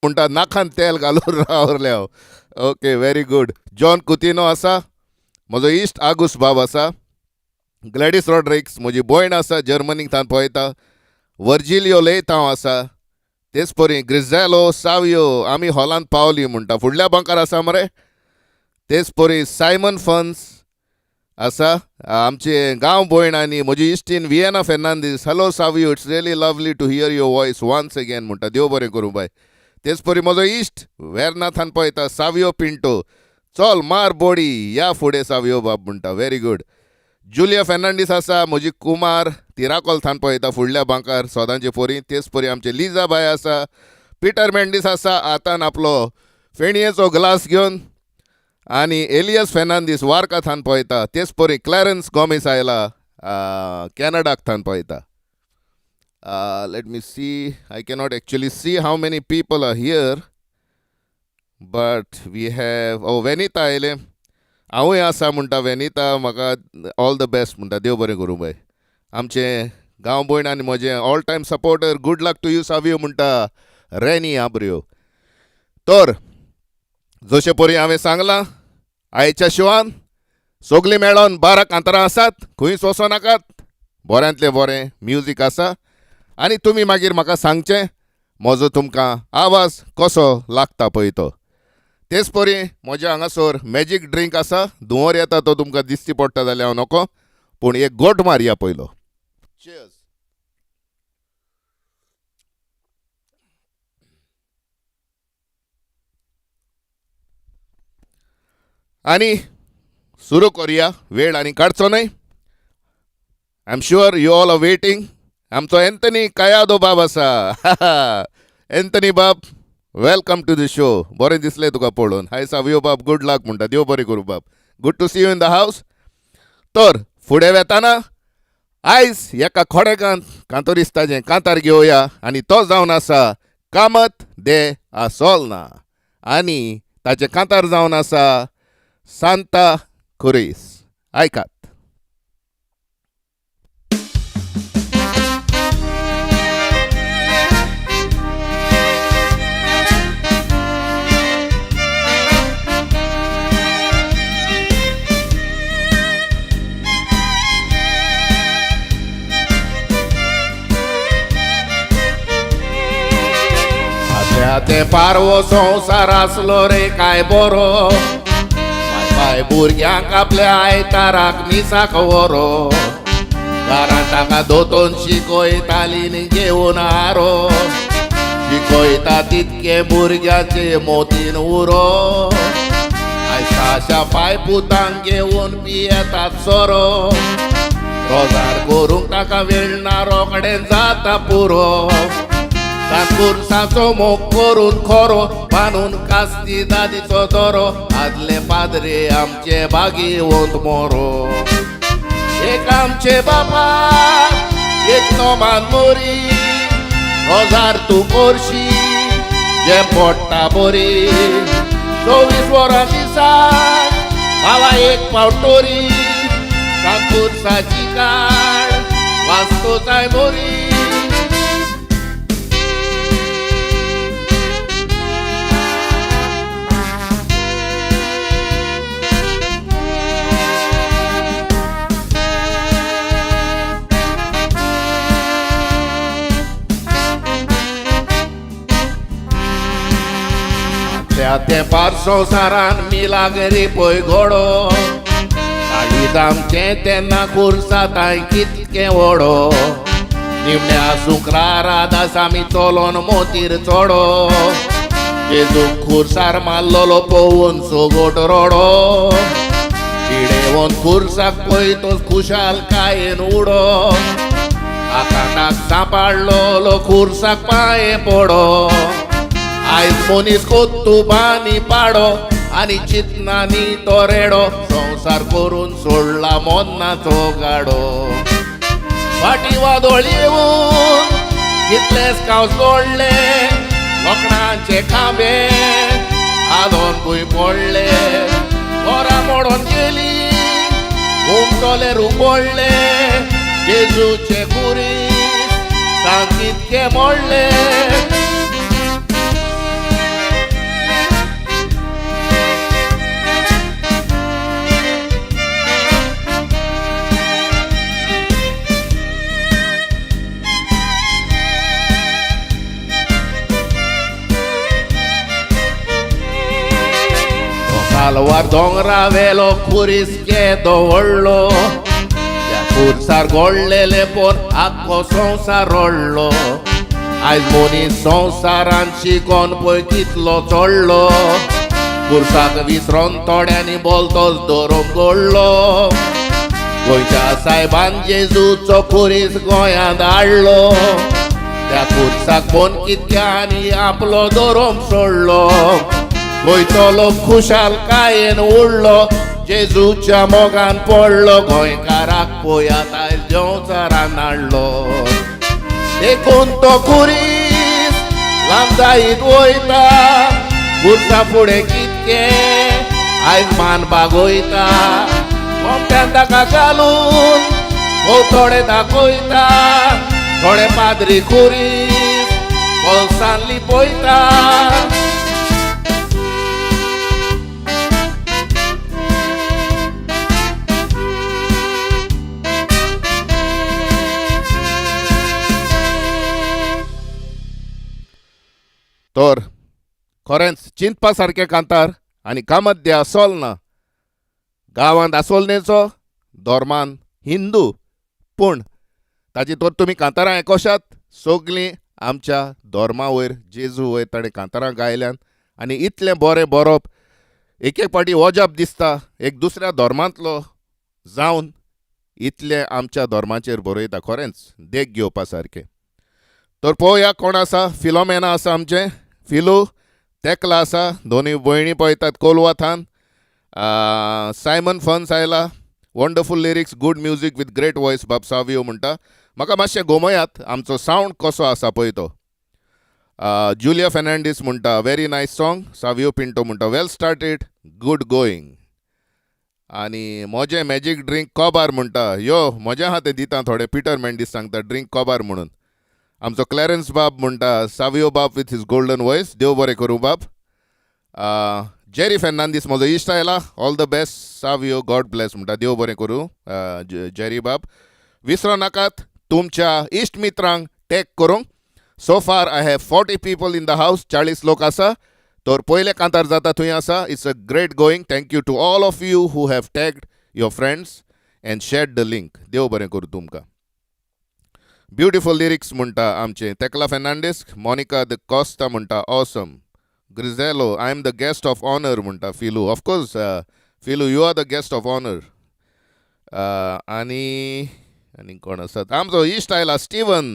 म्हणटा नाखान तेल घालून रावले हांव. Okay, very good. John Coutinho आसा, म्हजो इश्ट आगूस बाब आसा, ग्लॅडीस रॉड्रिक्स म्हजी भयण आसा, जर्मनीक थावन पळयता, वर्जिलियो लेतांव आसा, तेच परी ग्रिझेलो सावियो आमी हॉलांत पावली म्हणटा, फुडल्या बांकार आसा मरे. तेच परी सायमन फन्स आसा, आमचे गांव भयण आनी म्हजी इश्टीन Vienna Fernandes, hello Savio, it's really lovely to hear your voice once again म्हणटा, देव बरें करूं बाय. तेच परी म्हजो इश्ट वेर्नाथान पळयता, सावियो पिंटो, चल मार बोडी या फुडें सावियो बाब म्हणटा, व्हेरी गूड. जुलिया फेर्नांडीस आसा, म्हजी कुमार तिराकोल थान पळयता फुडल्या बांकार सदांचे परी. तेच परी आमचे लिजा बाय आसा, पिटर मेंडीस आसा आतान आपलो फेणयेचो ग्लास घेवन, आनी एलियस फेर्नांदीस वार्का थान पळयता. तेच परी क्लॅरन्स गोमेस आयला कॅनडाक थान पळयता. Let me see, I cannot actually see how many people are here, but we have, oh Venita आयलें, हांवूय आसा म्हणटा वेनिता, म्हाका ऑल the best म्हणटा, देव बरें करूं बाय. आमचें गांव भयण आनी म्हजें all time supporter, good luck to you Savio म्हणटा रेनी आब्रियो. तर जशें परी हांवें सांगलां, आयच्या शिवान सगलीं मेळोन 12 कांतारां आसात, खंयच वचो नाकात, बऱ्यांतलें बरें म्युजीक आसा आनी तुमी मागीर म्हाका सांगचें म्हजो तुमकां आवाज कसो लागता पळय तो. तेच परी म्हज्या हांगासर मॅजीक ड्रिंक आसा, धुंवर येता तो तुमकां दिसती पडटा जाल्यार हांव नको, पूण एक गोट मारया पयलो. चेयर्स. आनी सुरू करुया, वेळ आनी काडचो न्हय. I am sure you all are waiting. आमचो एंथनी कायादो बाब आसा. एंथनी बाब, welcome to the show. बरें दिसलें तुका पळोवन. हाय सावियो बाब, गूड लक म्हणटा, देव बरें करूं बाब, good to see you in the house. तर फुडें वेताना आयज एका खोडेकांत कांतोरिस्ताचें कांतार घेवया आनी तो जावन आसा कामत दे आसोल ना, आनी ताचें कांतार जावन आसा सांता खुरीस. आयकात. ते पारवो संवसार आसलो रे काय बरो, बाय भुरग्यांक आपल्या आयताराक मिसाक व्हरो, घरांत ताका दोतोन शिकयताली न्ही घेवन आरो, शिकयता तितके भुरग्यांचे मोतीन उरो, आयज पाय पुतांक घेवन पियेतात सोरो, रोजार करूंक ताका वेळ ना रोखडें जाता पुरो, सांकुर्साचो मोग करून खोरो बांदून कास्ती दादीचो दोरो, आदले पाद्रे आमचे बागेवंत मोरो, एक आमचे बाबा एक नोमान मोरी, रोजार तूं करशी जें पोडटा बरी, 24 वरां दिसाक बाबा एक फावट तरी, सांकुर्साची काळ वाचतो जाय मोरी. तेंपार संवसारान मिलागरी पय घोडो, काळीज आमचें तेन्ना खुर्सा तांय कितकें व्हडो, निमण्या शुक्रारा दास आमी चलोन मोतीर चोडो, जेजूक खुर्सार मारलोलो पळोवन सोगोट रोडो, पिडेवन खुर्साक पळयतोच खुशालकायेन उडो, आकांताक सांपाडलोलो खुर्साक पांये पडो, आयज मनीस कोत्तुबांनी पाडो आनी चिंतनांनी तो रेडो, संवसार करून सोडला मोन्नाचो गाडो, फाटी वादोळ येवन कितलेच गांव सोडले, लोकणांचे खांबे आदोन भूंय पडले, घरां मोडोन गेली उमटोले रुपडले, जेजूचे खुरीस सांग कितके मोडले. कालवार दोंगरा वेलो खुरीस केदो व्हडलो, त्या खुर्सार गोडलेले पोर आख्खो संवसार रडलो. आयज मनीस संवसारान शिकोन पळय कितलो चडलो, खुर्साक विसरोन थोड्यांनी बोलतोच दवरूंक घडलो. गोंयच्या सायबान जेजूचो खुरीस गोंयांत हाडलो, त्या खुर्साक फोन कितक्यांनी आपलो दवरूंक सोडलो. गोंयचो लोक खुशालकायेन उडलो, जेजूच्या मोगान पडलो. गोंयकाराक पळयात आयज देंवचारान हाडलो. देखून तो खुरीस लांब जायत वयता, खुर्सा फुडें कितकें आयज मान बागोयता. कोमट्यान ताका घालून थोडे दाखयता, थोडे पाद्री खुरीस बोल्सान लिपयता. तर खरेंच चिंतपा सारकें कांतार आनी कामद्य आसोल ना. गांवांत आसोलनेचो धर्मान हिंदू, पूण ताची तर तुमी कांतारां आयकोशात सगलीं आमच्या धर्मा वयर जेजू वयर ताणें कांतारां गायल्यान. आनी इतलें बरें बरोवप एक एक फावटी अजाप दिसता, एक दुसऱ्या धर्मांतलो जावन इतलें आमच्या धर्माचेर बरयता. खरेंच देख घेवपा सारकें. तर पळोवया कोण आसा. फिलोमेना आसा आमचें, फिलू तेकला आसा, दोनूय भयणी पळयतात कोलवा थान. सायमन फन्स आयला, wonderful lyrics, good music with great voice बाब सावियो म्हणटा. म्हाका मातशें गोमयात आमचो सावंड कसो आसा पळय तो. जुलिया फेर्नांडीस म्हणटा very nice song. Savio Pinto म्हणटा वेल स्टार्टेड, गूड गोईंग. आनी म्हजें मॅजीक ड्रिंक कोबार म्हणटा, यो म्हज्या आहा तें दिता थोडे. पिटर मेंडीस सांगता ड्रिंक कोबार म्हणून. आमचो क्लॅरन्स बाब म्हणटा सावियो बाब विथ his golden voice, देव बरें करूं बाब. जेरी फेर्नांदीस म्हजो इश्ट आयला, all the best Savio, God bless म्हणटा, देव बरें करूं जेरी बाब. विसरो नाकात तुमच्या इश्ट मित्रांक टॅग करूंक. So far I have 40 people in the house, 40 लोक आसा. तर पयले कांतार जाता थंय आसा. It's a great going. Thank you to all of you who have tagged your friends and shared the link. देव बरें करूं तुमकां. ब्युटिफूल लिरिक्स म्हणटा आमचे तेकला फेर्नांडीस. मोनिका the Costa म्हणटा awesome. ग्रिझेलो I am the guest of honour म्हणटा फिलू. Of course Filu, you are the guest of honour. आनी आनी कोण आसात आमचो इश्ट आयला स्टिवन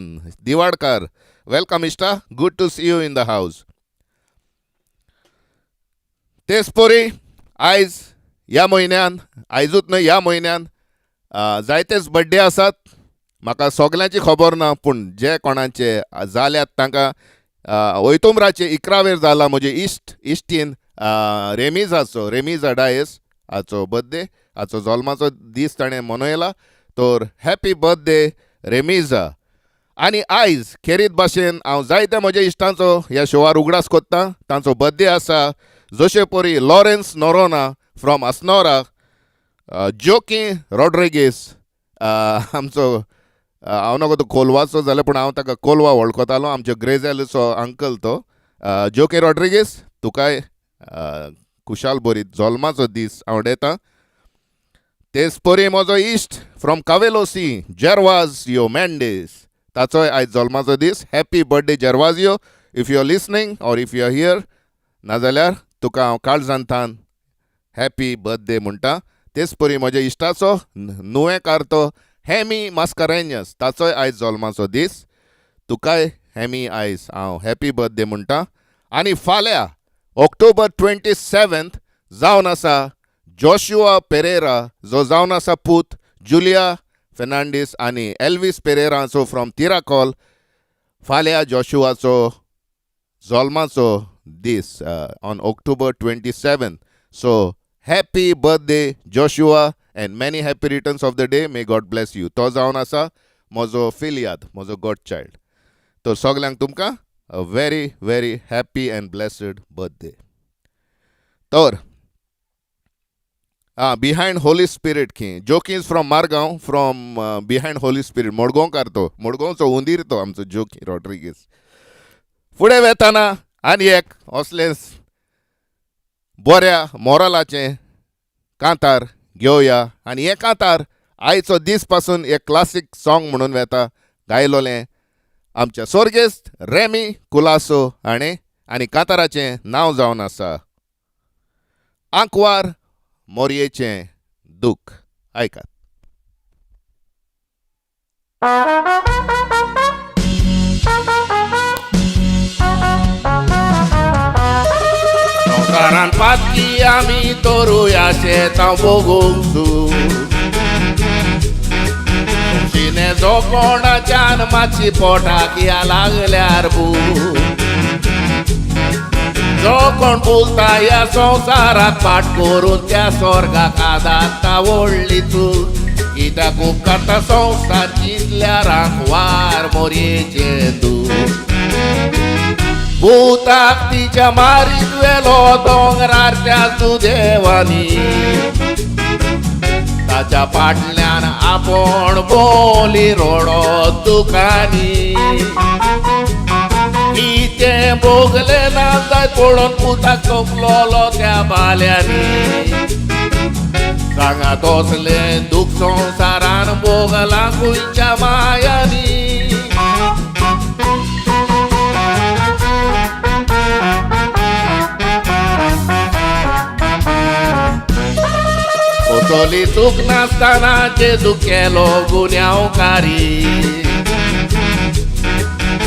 दिवाडकार, welcome इश्टा, good to see you in the house. तेच परी आयज ह्या म्हयन्यान, आयजूच न्हय ह्या म्हयन्यान जायतेच बड्डे आसात. म्हाका सगल्यांची खबर ना, पूण जे कोणाचे जाल्यात तांकां वैतुमराचे 11वेर जाला म्हजे इश्ट इश्टीन रेमिजाचो, रेमिजा डायस हाचो बड्डे, हाचो जल्माचो दीस ताणें मनयला. तर हॅपी बर्थडे रेमिजा. आनी आयज खेरीत भाशेन हांव जायत्या म्हज्या इश्टांचो ह्या शोवार उगडास कोत्ता, तांचो बर्थडे आसा. जशे परी लॉरेन्स नोरोना फ्रॉम अस्नोरा, जोकी रॉड्रिगीस आमचो, हांव नको तो कोलवाचो जाल्यार पूण हांव ताका कोलवा वळखतालो, आमच्या ग्रेझेलाचो अंकल तो. जोकी रॉड्रिगीस तुकाय खुशाल बरी जल्माचो दीस आवडयता. तेच परी म्हजो इश्ट फ्रॉम कावेलोसी जेरवाजियो मेंडीस, ताचोय आयज जल्माचो दीस. Happy birthday Gervasio, if you are listening or if you are here. नाजाल्यार तुका हांव काळजांतान हॅपी बर्थडे म्हणटा. तेच परी म्हज्या इश्टाचो नुवेंकार तो हॅमी मास्करेन्यस, ताचोय आयज जल्माचो दीस. तुकाय हॅमी आयज हांव हॅपी बर्थडे म्हणटा. आनी फाल्यां ऑक्टोबर 27 जावन आसा जोशुआ पेरेरा, जो जावन आसा पूत जुलिया फेर्नांडीस आनी एल्वीस पेरेराचो फ्रॉम तिराकॉल. फाल्यां जोशुआचो जल्माचो दीस on October 27. So happy birthday Joshua and many happy returns of the day, may God bless you. तो जावन आसा म्हजो फिलियाद, म्हजो गॉड चायल्ड. तर सगल्यांक तुमकां a very very happy and blessed birthday. तर आं बिहायंड होली स्पिरीट खी जोकीज from Margao, from behind Holy Spirit, मडगांवकार तो, मडगांवचो उंदीर तो आमचो जोकी रॉड्रिगीस. फुडें वेताना आनी एक असलेंच बऱ्या मोरालाचें कांतार घेवया आनी हें कांतार आयचो दीस पासून एक क्लासीक सॉंग म्हणून वेता, गायलोलें आमच्या सोर्गेस्त रेमी कुलासो हाणें आनी कांताराचें नांव जावन आसा आंकवार मोरयेचें दूख. आयकात. संवसारान पातकी आमी तरुया शेतां भोगूंक तुमशिने जो कोणाच्यान मातशी पोटाक या लागल्यार भू जो कोण बोलता ह्या संवसाराक पाट करून त्या स्वर्गाक आदारता व्हडली चूक कित्याक उपकारता संवसार जितल्या आंकवार मोरयेचें दूख. भुताक तिच्या मारीत वेलो दोंगरार त्या सुदेवानी ताच्या फाटल्यान आपूण बोली रोडो दुकानी कितें भोगलें ना जायत पळोवन पुताक तोपलोलो त्या बाल्यांनी सांगा तसलें दूख संवसारान भोगलां खंयच्या मायांनी. कसली चूक नासतना जेजू केलो गुन्यांवकारी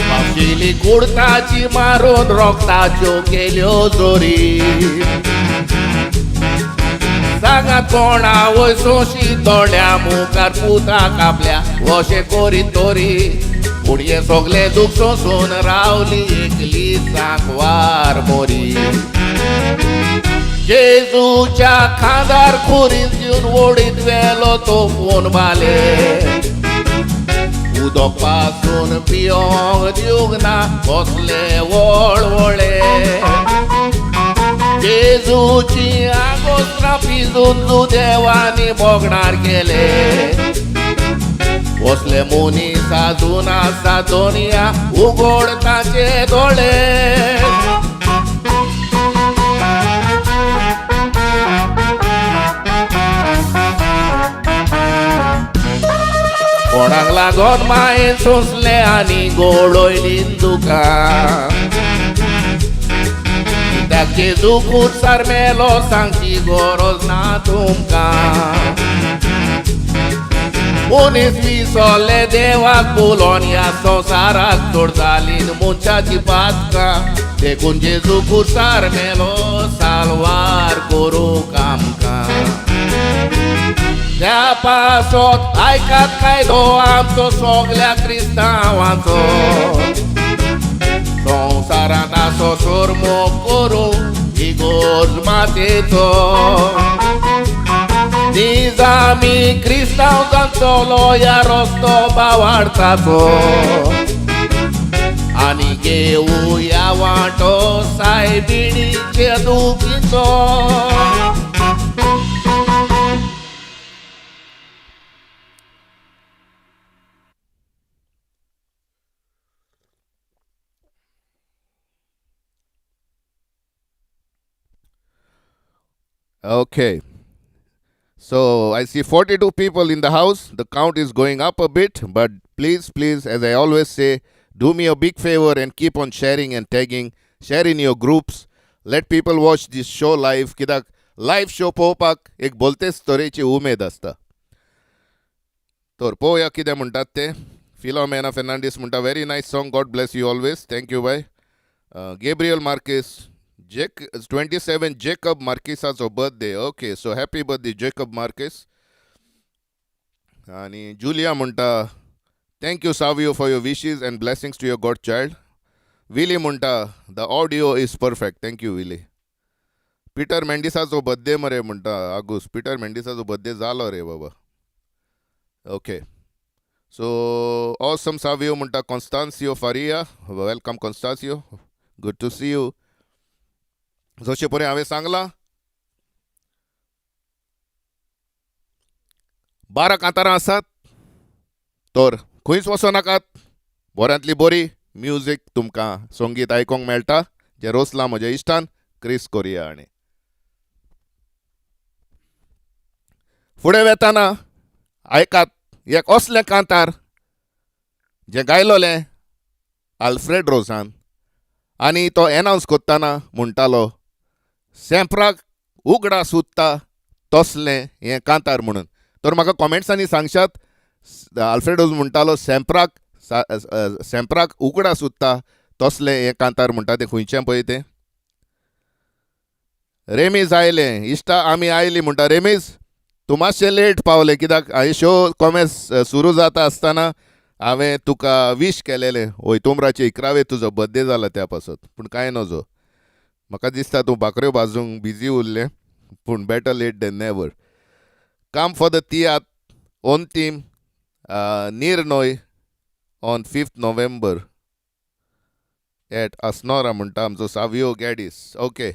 मावशिली कुडताची मारून रोगताच्यो केल्यो जोरी सांगात कोणा वय सोशी दोळ्या मुखार पुताक आपल्या अशें करीत तरी पूण हें सगलें दूख सोंसून रावली एकली सांकवार मोरी. जेजूच्या खांदार खुरीस दिवन ओडीत वेलो तो फोन बाले उदक पासून पियोंक दिवंक ना कसले वळवळे जेजूची आगोस्त्रां पिजून जुदेवानी भोगणार केले कसले मनीस आजून आसा दोनया उगोड ताचे दोळे. कोणाक लागोन मायेन सोंसलें आनी गोळयली दुकां कित्याक जेजू खुर्सार मेलो सांगची गरज ना तुमकां. मनीस विसरले देवाक बोलोन ह्या संवसाराक चड जाली मनशाची पातकां देखून जेजू खुर्सार मेलो साल्वार करूंक आमकां. त्या पासत आयकात कायदो आमचो सगल्या क्रिस्तांवांचो संवसारांत आसो सोरमो करूं इगोर्ज मातेचो निजामी क्रिस्तांव जातलो ह्या रस्तो बावाडताचो आनी घेवया वांटो सायबिणीचे दुखीचो. Okay, so I see 42 people in the house. The count is going up a bit, but please, please, as I always say, do me a big favor and keep on sharing and tagging. Share in your groups. Let people watch this show live. कित्याक live show पळोवपाक एक भलतेच तरेची उमेद आसता. तर पळोवया कितें म्हणटात ते. फिलोमेना फेर्नांडीस म्हणटा, very nice song, God bless you always. Thank you bye. Gabriel Marques, 27 Jacob मार्किसाचो birthday. Okay, so happy birthday Jacob Marques. आनी जुलिया म्हणटा, thank you Savio for your wishes and blessings to your god child. Willy म्हणटा, the audio is perfect. Thank you Willy. Peter मेंडिसाचो birthday मरे म्हणटा आगूस. Peter मेंडिसाचो birthday जालो रे बाबा. Okay, so awesome Savio म्हणटा Constancio Faria. Welcome Constancio, good to see you. जशें पळय हांवें सांगलां, 12 कांतारां आसात, तर खंयच वचो नाकात. बऱ्यांतली बरी म्युजीक तुमकां संगीत आयकोंक मेळटा, जें रोसलां म्हज्या इश्टान क्रिस कोरिया हाणें. फुडें वेताना आयकात एक असलें कांतार जें गायलोलें आल्फ्रेड रोजान आनी तो एनावन्स कोत्ताना म्हणटालो सेंप्राक उगडास उत्ता तसलें हें कांतार म्हणून. तर म्हाका कॉमेंट्सांनी सांगशात, आल्फ्रेड रोज म्हणटालो सेंप्राक सेंप्राक उगडास उत्ता तसलें हें कांतार म्हणटा तें खंयचें पळय तें. रेमीज आयलें इश्टा आमी आयली म्हणटा. रेमीज तूं मातशें लेट पावलें कित्याक हांवें शो कॉमेस सुरू जाता आसतना हांवें तुका वीश केलेलें वयतुमराचे 11वे तुजो बर्थडे जाला त्या पासत, पूण कांय नजो. म्हाका दिसता तूं भाकऱ्यो भाजूंक बिजी उरलें, पूण better late than never. Come for the तियात्र अंतीम निर्णय ऑन 5 नोव्हेंबर एट अस्नोरा म्हणटा आमचो सावियो गॅडीस. ओके,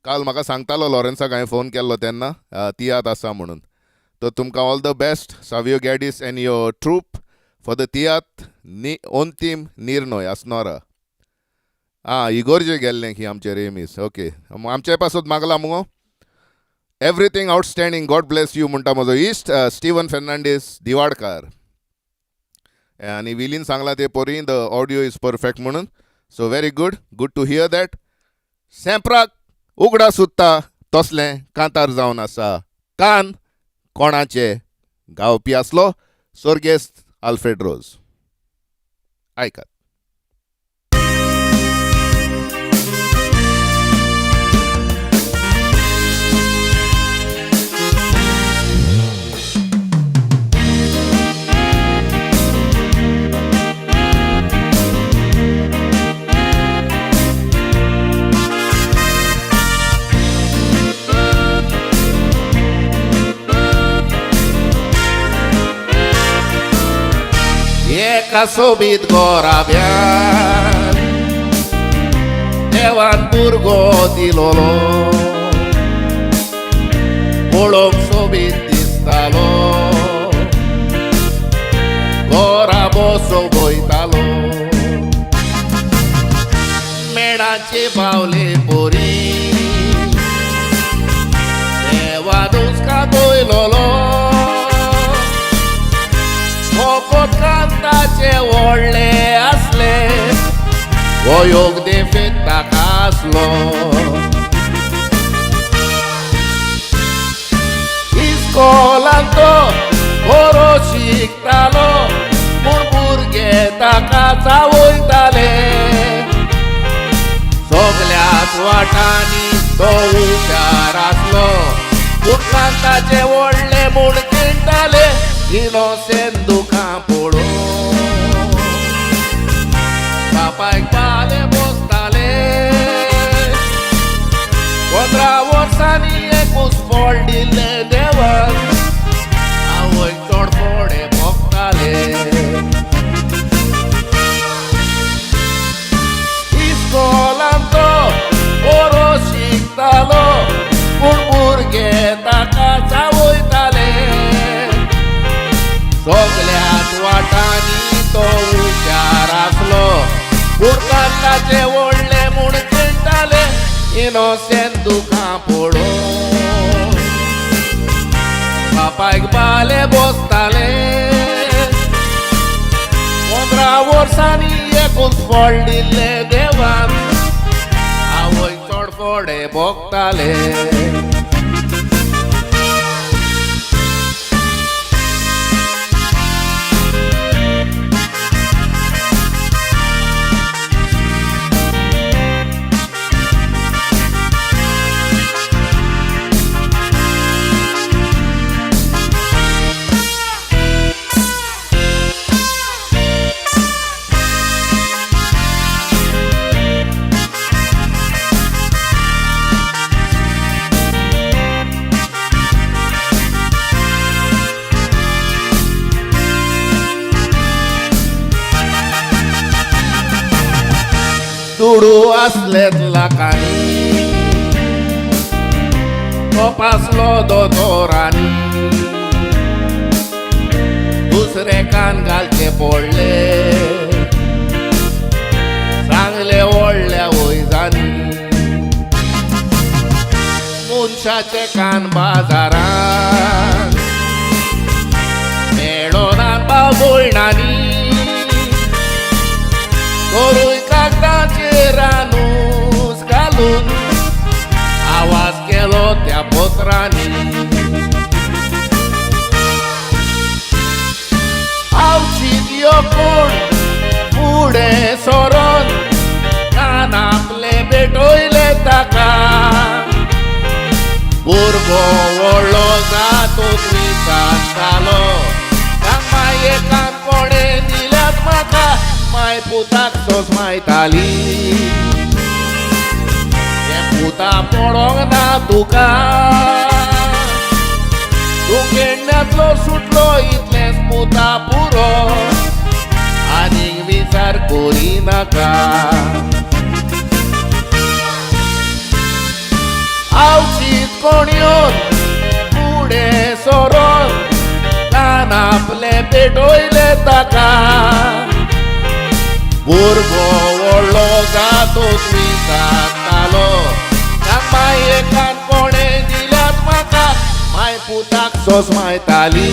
काल म्हाका सांगतालो लॉरेन्साक हांवें फोन केल्लो तेन्ना तियात्र आसा म्हणून. तर तुमकां all the best Savio Gaddis and your troupe for the तियात्र अंतीम निर्णय अस्नोरा. आं, इगोर्जे गेल्लें की आमचें रेमीस. ओके, आमचे पासत मागला मुगो. Everything outstanding, God bless you म्हणटा म्हजो इश्ट स्टिवन फेर्नांडीस दिवाडकार. आनी विलीन सांगलां ते पोरी the audio is perfect म्हणून. So very good, good to hear that. सेंप्राक उगडास उत्ता तसलें कांतार जावन आसा. कान कोणाचे गावपी आसलो स्वर्गेस्त आल्फ्रेड रोज. आयकात. एका सोबीत गोराब्यान देवान भुरगो दिलोलो, पळोवंक सोबीत दिसतालो, गोराबो सोबयतालो. मेणाचे बावले पोरी देवान उसका दयलोलो, फकत कांताचे व्हडले आसले, हो योग देफेत ताका आसलो. इस्कोलान तो बरो शिकतालो, पूण भुरगे ताका चावयताले. सगल्याच वाटांनी तो हुशार आसलो, पूण कांताचे व्हडले म्हूण खेळटाले. इनोसेंट दुखां पळोवन बापायक बाले बसताले. 15 वर्सांनी एकूच फळ दिल्लें देवान, आवयक चड फुडें भोगताले. इस्कोलान तो बरो शिकतालो, पूण भुरगे ताका चावयताले. सगल्याच वाटांनी तो हुशार आसलो, पूण कांताचे व्हडले म्हूण खेळटाले. इनोसेंट दुखां पळोवन बापायक बाले बसताले. 15 वर्सांनी एकूच फळ दिल्लें देवान, आवयक चड फुडें भोगताले. दुडू आसलेत लाखांनी, तो पासलो दोतोरांनी, दुसरे कान घालचे पडले सांगले व्हडल्या वैजांनी. मनशाचे कान बाजारान दोतोरांनी. आवचीत यो कोण फुडें सरोन कान आपले भेटयले ताका. भुरगो व्हडलो जातूच विचारतालो माये कान कोणें दिल्यात म्हाका. माय पुताक सोसमायताली हें पुता पडोंक ना तुका. तूं केन्नातलो सुटलो इतलेंच पुता पुरो, आनीक विचार करिनाका. आवचीत कोण येवन फुडें सरोन कान आपले पेटयले ताका. भुरगो व्हडलो जातूच विचारतालो माये कान कोणें दिल्यात म्हाका. माय पुताक सोसमायताली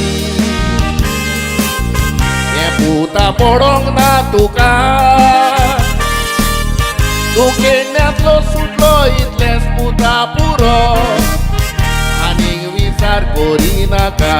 हें पुता पडोंक ना तुका. तूं केन्नातलो सुटलो इतलेंच पुता पुरो, आनीक विचार करिनाका.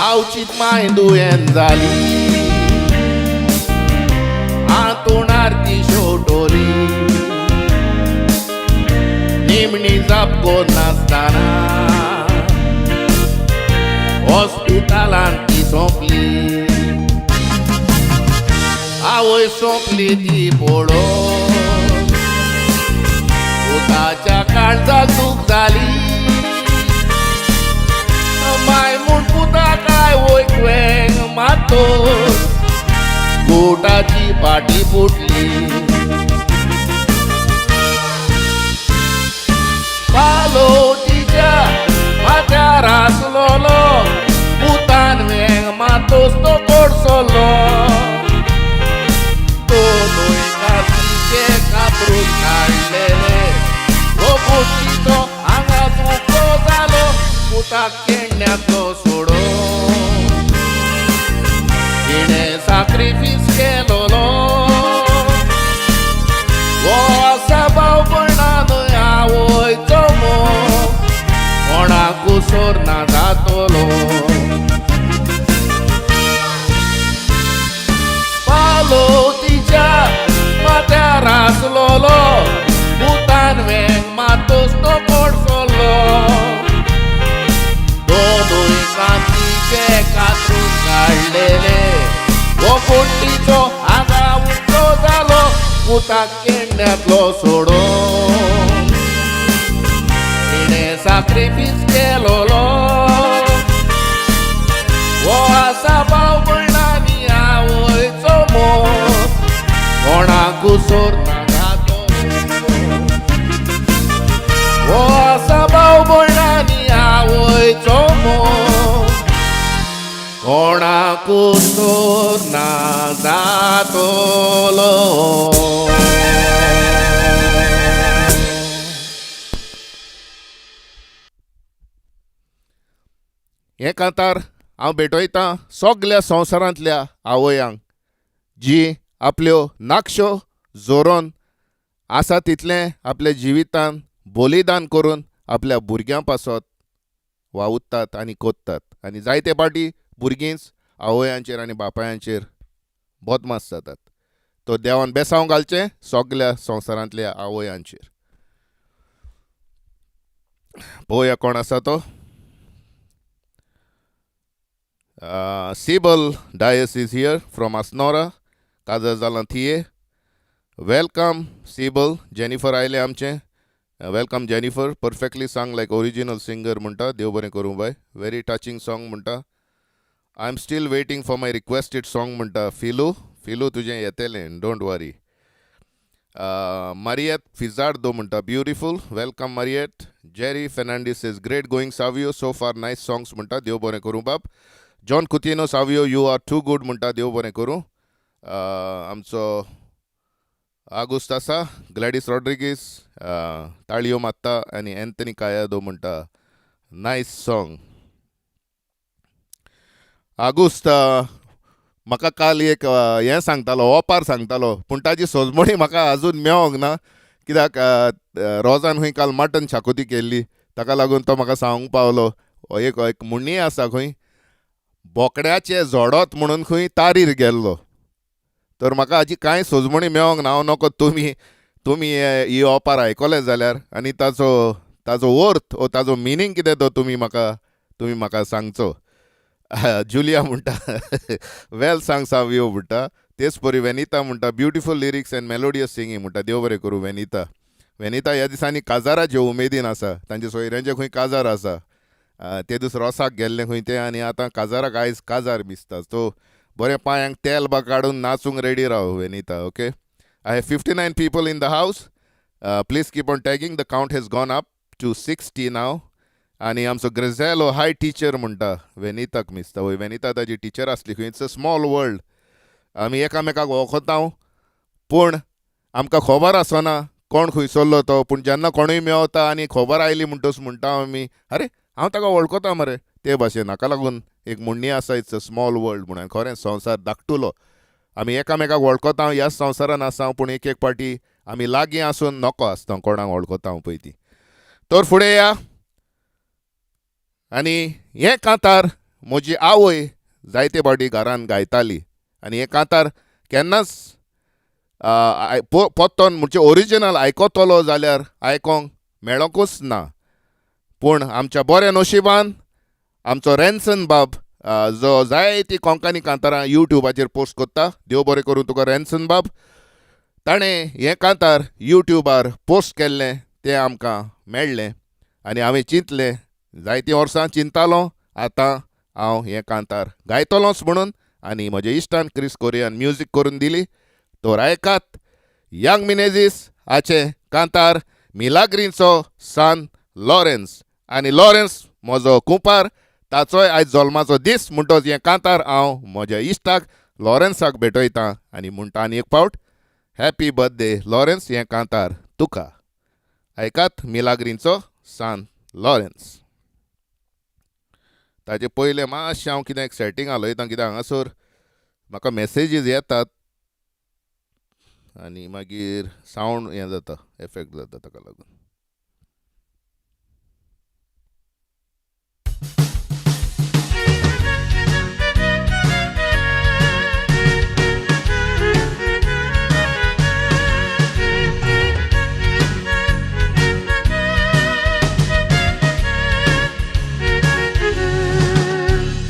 आवचीत माय दुयेन जाली आंतुणार ती शेवटोली. निमणी जाप नासतना हॉस्पिटलांत ती सोंपली. आवय सोंपली ती पळोवन पुताच्या काळजाक दूख जाली. माय म्हूण पुताक आवयक वेंग मारतोच गोटाची पाटी फुटली. पालो तिच्या माथ्यार आसलोलो पुतान वेंग मारतोच तो कोडसलो. तो न्हय कातीचे कातरून काडलेले हो गोटीचो हांगा तुको जालो पुताक केन्नातलो सोडून. तिणें साक्रिफीस केलोलो हो आसा भावपणा न्हय आवयचो मोग कोणाक कुसोर ना जातलो. पालो तिच्या माथ्यार आसलोलो पुतान वेंग मातोच तो कोडसलो. दोनूय कातीचे कातरून काडलेले हो कुट्टीचो हांगा उकतो जालो पुताक केन्नातलो सोडून. तिणें साक्रिफीस केलोलो हो आसा भावपणांनी आवयचो मोग कोणाक कुसोर ना जातलो. हो आसा भावपणांनी आवयचो मोग कोणाक कुसोर ना जातलो. हें कांतार हांव भेटयतां सगल्या संवसारांतल्या आवयांक जी आपल्यो नाकश्यो जोरोन आसा तितलें आपल्या जिवितान बलिदान करून आपल्या भुरग्यां पासत वावुरतात आनी कोत्तात. आनी जायते पाटी भुरगींच आवयांचेर आनी बापायांचेर बदमास जातात. तो देवान बेसांव घालचें सगल्या संवसारांतल्या आवयांचेर. पळोवया कोण आसा तो. Sibal Dias is here from Assonora, काजर जालां थिये. Welcome Sibal. Jennifer आयलें आमचें. Welcome Jennifer. Perfectly sung like original singer म्हणटा. देव बरें करूं बाय. व्हेरी टचिंग सॉंग म्हणटा. I am still waiting for my requested song म्हणटा. फिलू फिलू तुजें येतलें, don't worry. Mariette Fizardo म्हणटा beautiful. Welcome Mariette. Jerry Fernandes is great going Savio, so far nice songs म्हणटा. देव बरें करूं बाब. John Coutinho Savio, you are too good म्हणटा. देव बरें करूं. आमचो आगुस्त आसा, ग्लॅडीस रॉड्रिगीस ताळयो मारता आनी एन्थनी कायादो म्हणटा नायस सॉंग. आगुस्त म्हाका काल एक हें सांगतालो, ओपार सांगतालो, पूण ताजी सोजमणी म्हाका अजून मेवोंक ना, कित्याक रोजान खंय काल मटन शाकोती केल्ली, ताका लागून तो म्हाका सांगूंक पावलो. एक एक म्हणणी आसा खंय, बोकड्याचें झोडत म्हणून खंय तारीर गेल्लो. तर म्हाका हाजी कांय सोजमणी मेवोंक ना. हांव नको तुमी तुमी ही ओपार आयकले जाल्यार आनी ताचो ताचो अर्थ ओ ताचो मिनींग कितें तो तुमी म्हाका सांगचो. जुलिया म्हणटा वेल सांग सावियो म्हणटा. तेच परी वेनिता म्हणटा beautiful lyrics and melodious singing म्हणटा. देव बरें करूं वेनिता. वेनिता ह्या दिसांनी काजाराचे उमेदीन आसा, तांच्या सोयऱ्यांचे खंय काजार आसा, ते दीस रोसाक गेल्ले खंय ते, आनी आतां काजाराक आयज काजार दिसता. सो बरें पांयांक तेल बा काडून नाचूंक रेडी राव Venita. Okay, I have 59 people in the house. Please keep on tagging. The count has gone up to 60 now. आनी आमचो ग्रेझेलो हाय टिचर म्हणटा वेनिताक मिसता. वय वेनिता ताजी टिचर आसली खंय. It's a small world. आमी एकामेकाक वळखता पूण आमकां खबर आसना कोण खंयसरलो तो. पूण जेन्ना कोणूय मेवता आनी खबर आयली म्हणटच म्हणटा आमी अरे हांव ताका वळखता मरे. ते भाशेन हाका लागून एक म्हणणी आसा it's a small world म्हणून. खरें संवसार धाकटुलो, आमी एकामेकाक वळखता ह्याच संवसारान आसा, पूण एक एक पाटी आमी लागीं आसून नको आसता कोणाक वळखता पळय ती. तर फुडें या आनी हें कांतार म्हजी आवय जायते फावटी घरान गायताली आनी हें कांतार केन्नाच पोत्तोन म्हणजे ओरिजिनल आयकतलो जाल्यार आयकोंक मेळोंकूच ना. पूण आमच्या बऱ्या नशिबान आमचो रॅन्सन बाब जो जायती कोंकणी कांतारां युट्यूबाचेर पोस्ट करता, देव बरें करूं तुका रॅन्सन बाब, ताणें हें कांतार युट्यूबार पोस्ट केल्लें तें आमकां मेळ्ळें आनी हांवें चिंतलें, जायतीं वर्सां चिंतालो आतां हांव हें कांतार गायतलोच म्हणून. आनी म्हज्या इश्टान क्रिस कोरियान म्युजीक करून दिली. तर आयकात यंग मिनेजीस हाचें कांतार मिलाग्रींचो सान लॉरेन्स. आनी लॉरेन्स म्हजो कुंपार, ताचोय आयज जल्माचो दीस, म्हणटच हें कांतार हांव म्हज्या इश्टाक लॉरेन्साक भेटयतां आनी म्हणटा आनी एक फावट हॅपी बर्थडे लॉरेन्स, हें कांतार तुका. आयकात मिलाग्रींचो सान लॉरेन्स. ताजे पयलें मातशें हांव कितें एक सेटींग हालयता, कित्याक हांगासर म्हाका मॅसेजीस येतात आनी मागीर सावंड हें जाता, एफेक्ट जाता ताका लागून.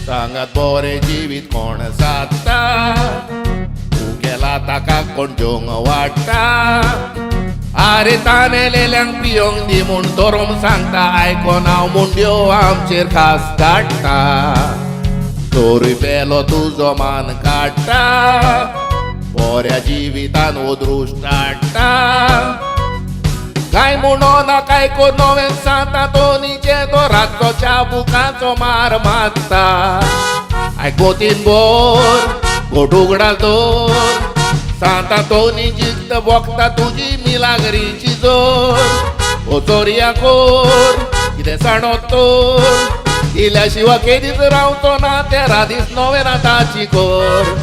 सांगात बरें जिवीत कोण सादता, तूं केला ताका कोण जेवंक वाडटा, आरे तानेलेल्यांक पियोंक दी म्हूण धोरोम सांगता, आयकोन हांव मुंड्यो आमचेर खास काडटा, तोरूय पेलो तुजो मान काडटा, बऱ्या जिवितान अदृश्ट हाडटा, काय म्हणोना काय को नवें सांता तोनीचे तो रातचो चाबुकाचो मार मारता, आयकोतीन बोर गोट उगडा दोर, सांता तोनी जिक्त बोगता तुजी मिलाग्रीची जोर, ओ चोरया कोर कितें सांडो तोर, दिल्या शिवा केदीच रावचो ना तेरा दीस नवें ना ताची कोर.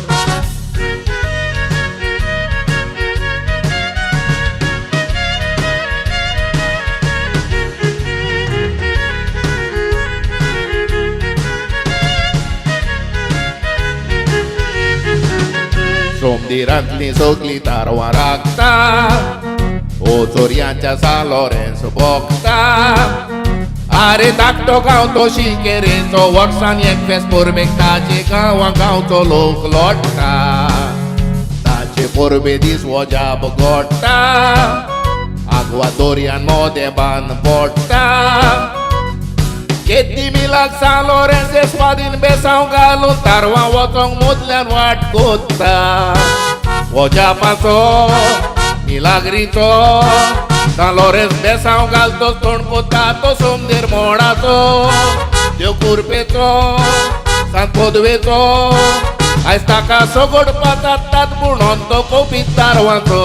सोमदिरांतली सगलीं तारवां राखता, ओ चोरयांच्या सान लॉरेन्स भोगता, आरे धाकटो गांव तो शिकेरेचो, वर्सान एक फेस्त परबेक ताचे गांवां गांवचो लोक लोट्टा, ताचे परबे दीस वजाब गोडटा, आगवा दर्यान मोदें बांद पडटा, केद्दी मिलाक सान लॉरेन्स स्वादीन बेसांव घालून तारवां वचोंक मदल्यान वाट कोत्ता, वजापाचो मिलाग्रीचो सान लॉरेन्स बेसांव घालतो तोंड कोत्ता तो सोमदेर मोडाचो, देव कुर्पेचो सान पदवेचो आयज ताका सगोडपा जातात म्हणून तो कोपितार वांचो.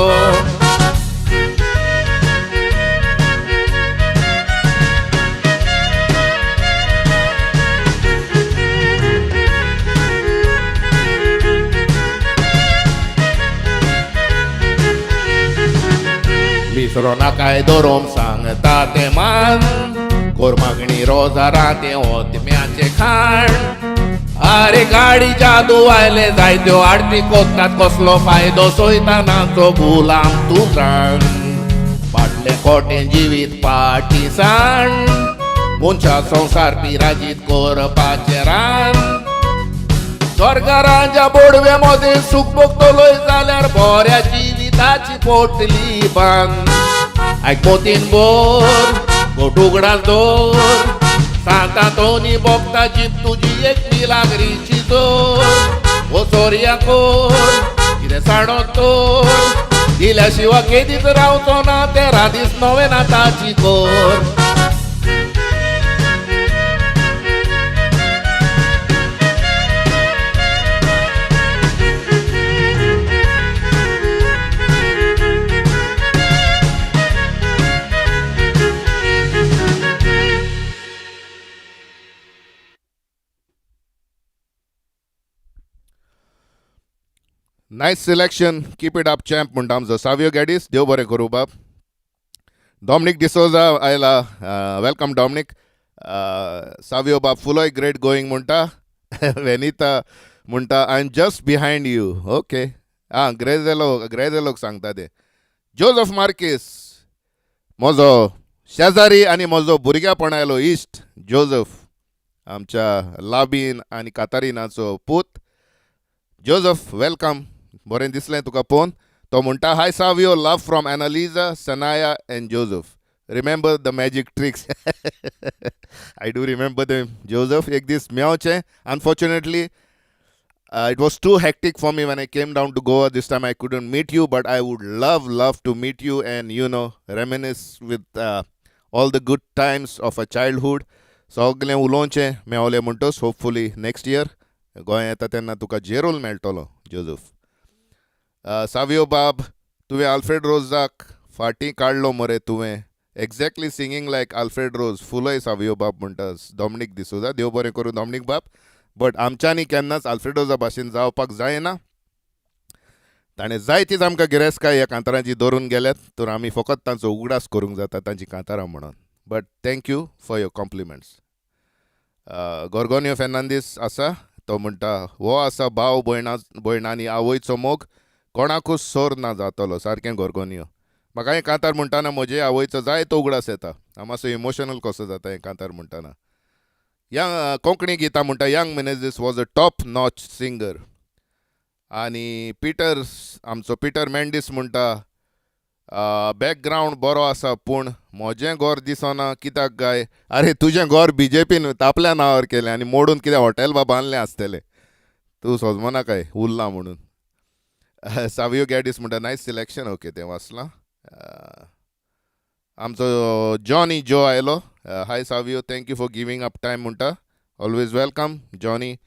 विसरो नाकाय दरोम सांगता तें मान, कोर मागणी रोजारां तें ओतम्याचें खाण. आरे गाडी जादू आयले जायत्यो आडती कोत्तात, कसलो फायदो सोयतानाचो गुलाम तूं जाण. फाटलें कोटें जिवीत पाटी साण, मनशा संवसार पिराजीत करपाचें रान. स्वर्गराजा बोडवे मोदें सूख भोगतलोय जाल्यार बऱ्या जिविताची पोटली बांद. आयक पोतीन बोर गोट उगडास दोर, सांता तोनी बोगता जीप तुजी एक मिलाग्रीची जोर. ओ सोरया कोर कितें साणो तोर, दिल्या शिवा केदीच रावचो ना तेरा दीस नवे नाताची कोर. Nice selection, keep it up champ म्हणटा आमचो सावियो गॅडीस. देव बरें करूं बाब. डॉमनीक डिसोजा आयला, welcome Dominic. Savio बाब फुलोय ग्रेट गोईंग म्हणटा. वेनिता म्हणटा I am just behind you. Okay, आं ग्रेजेलो, ग्रेजेलोक सांगता ते. जोजफ मार्कीस म्हजो शेजारी आनी म्हजो भुरग्यापणायलो इश्ट जोजफ, आमच्या लाबीन आनी कातारिनाचो पूत. जोजफ welcome, बरें दिसलें तुका पळोवन. तो म्हणटा hi Savio, love from Annalisa, Sanaya and Joseph. Remember the magic tricks. I do remember them Joseph. एक दीस मेवचें, unfortunately it was too hectic for me when I came down to Goa this time. I couldn't meet you, but I would love love to meet you and you know reminisce with all the good times of a childhood. सगलें उलोवचें मेवलें म्हणटच hopefully next year Goa येता तेन्ना तुका जेरोल मेळटलो Joseph. Savio बाब, तुवें Alfred रोजाक फाटीं काडलो मरे तुवें. Exactly singing like Alfred Rose. फुलय Savio बाब म्हणटा डॉमनीक डिसोजा. देव बरें करूं डॉमनीक बाब. बट आमच्यांनी केन्नाच आल्फ्रेड रोजा भाशेन जावपाक जायना. ताणें जायतीच आमकां गिरेस्तकाय ह्या कांतारांची दवरून गेल्यात, तर आमी फकत तांचो उगडास करूंक जाता तांची कांतारां म्हणून. But thank you for your compliments. Gorgonio Fernandes आसा, तो म्हणटा हो आसा भाव भयणा भयणांनी आवयचो मोग कोणाकूच सोर ना जातलो. सारकें गोरगोनियो. म्हाका हें कांतार म्हणटाना म्हजे आवयचो जायतो उगडास येता. हांव मातसो इमोशनल कसो जाता हें कांतार म्हणटाना. या कोंकणी गितां म्हणटा Young Menezes was a top notch singer. आनी पिटर, आमचो पिटर मेंडीस म्हणटा बॅकग्रावंड बरो आसा पूण म्हजें घर दिसना कित्याक काय. आरे तुजें घर बीजेपीन तापल्या नांवार केलें आनी मोडून कितें हॉटेल बा बांदलें आसतलें, तूं सोजमना काय उरलां म्हणून. सावियो गॅडीस म्हणटा नायस सिलेक्शन. ओके तें वाचलां. आमचो जॉनी जो आयलो, hi Savio, thank you for giving up time म्हणटा. Always welcome Johnny,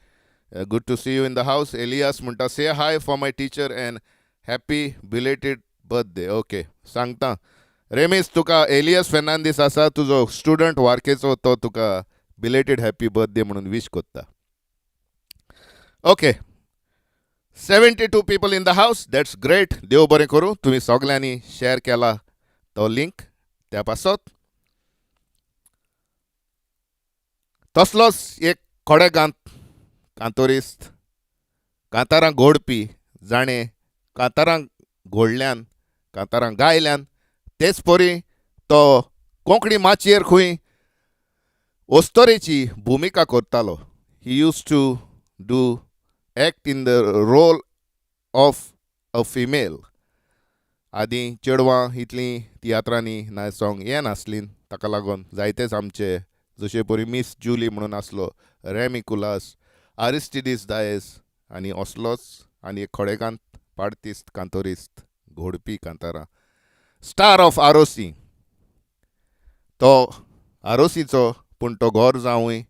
good to see you in the house. Elias म्हणटा say hi for my teacher and happy belated birthday. Okay सांगता रेमेश तुका एलियास फेर्नांदीस आसा तुजो स्टुडंट वार्केचो, तो तुका बिलेटेड हॅपी बर्थडे म्हणून विश कोत्ता. Okay, 72 people in the house, that's great. देव बरें करूं, तुमी सगल्यांनी शेअर केला तो लिंक त्या पासत. तसलोच एक खोडेगांत कांतोरिस्त, कांतारां घोडपी, जाणें कांतारां घोडल्यान कांतारां गायल्यान, तेच परी तो कोंकणी माचयेर खंय अस्तोरेची भुमिका करतालो. He used to do act in the role of a female. आदीं चेडवां इतलीं तियात्रांनी ना सोंग येनासलीं, ताका लागून जायतेच आमचे जशे परी मिस जुली म्हणून आसलो रेमी कुलास, आरिस्टिडीस डायस आनी असलोच आनी एक खोडेकांत पाडतीस्त कांतोरिस्त घोडपी कांतारां, स्टार ऑफ आरोसी. तो आरोसीचो पूण तो घोर जावूय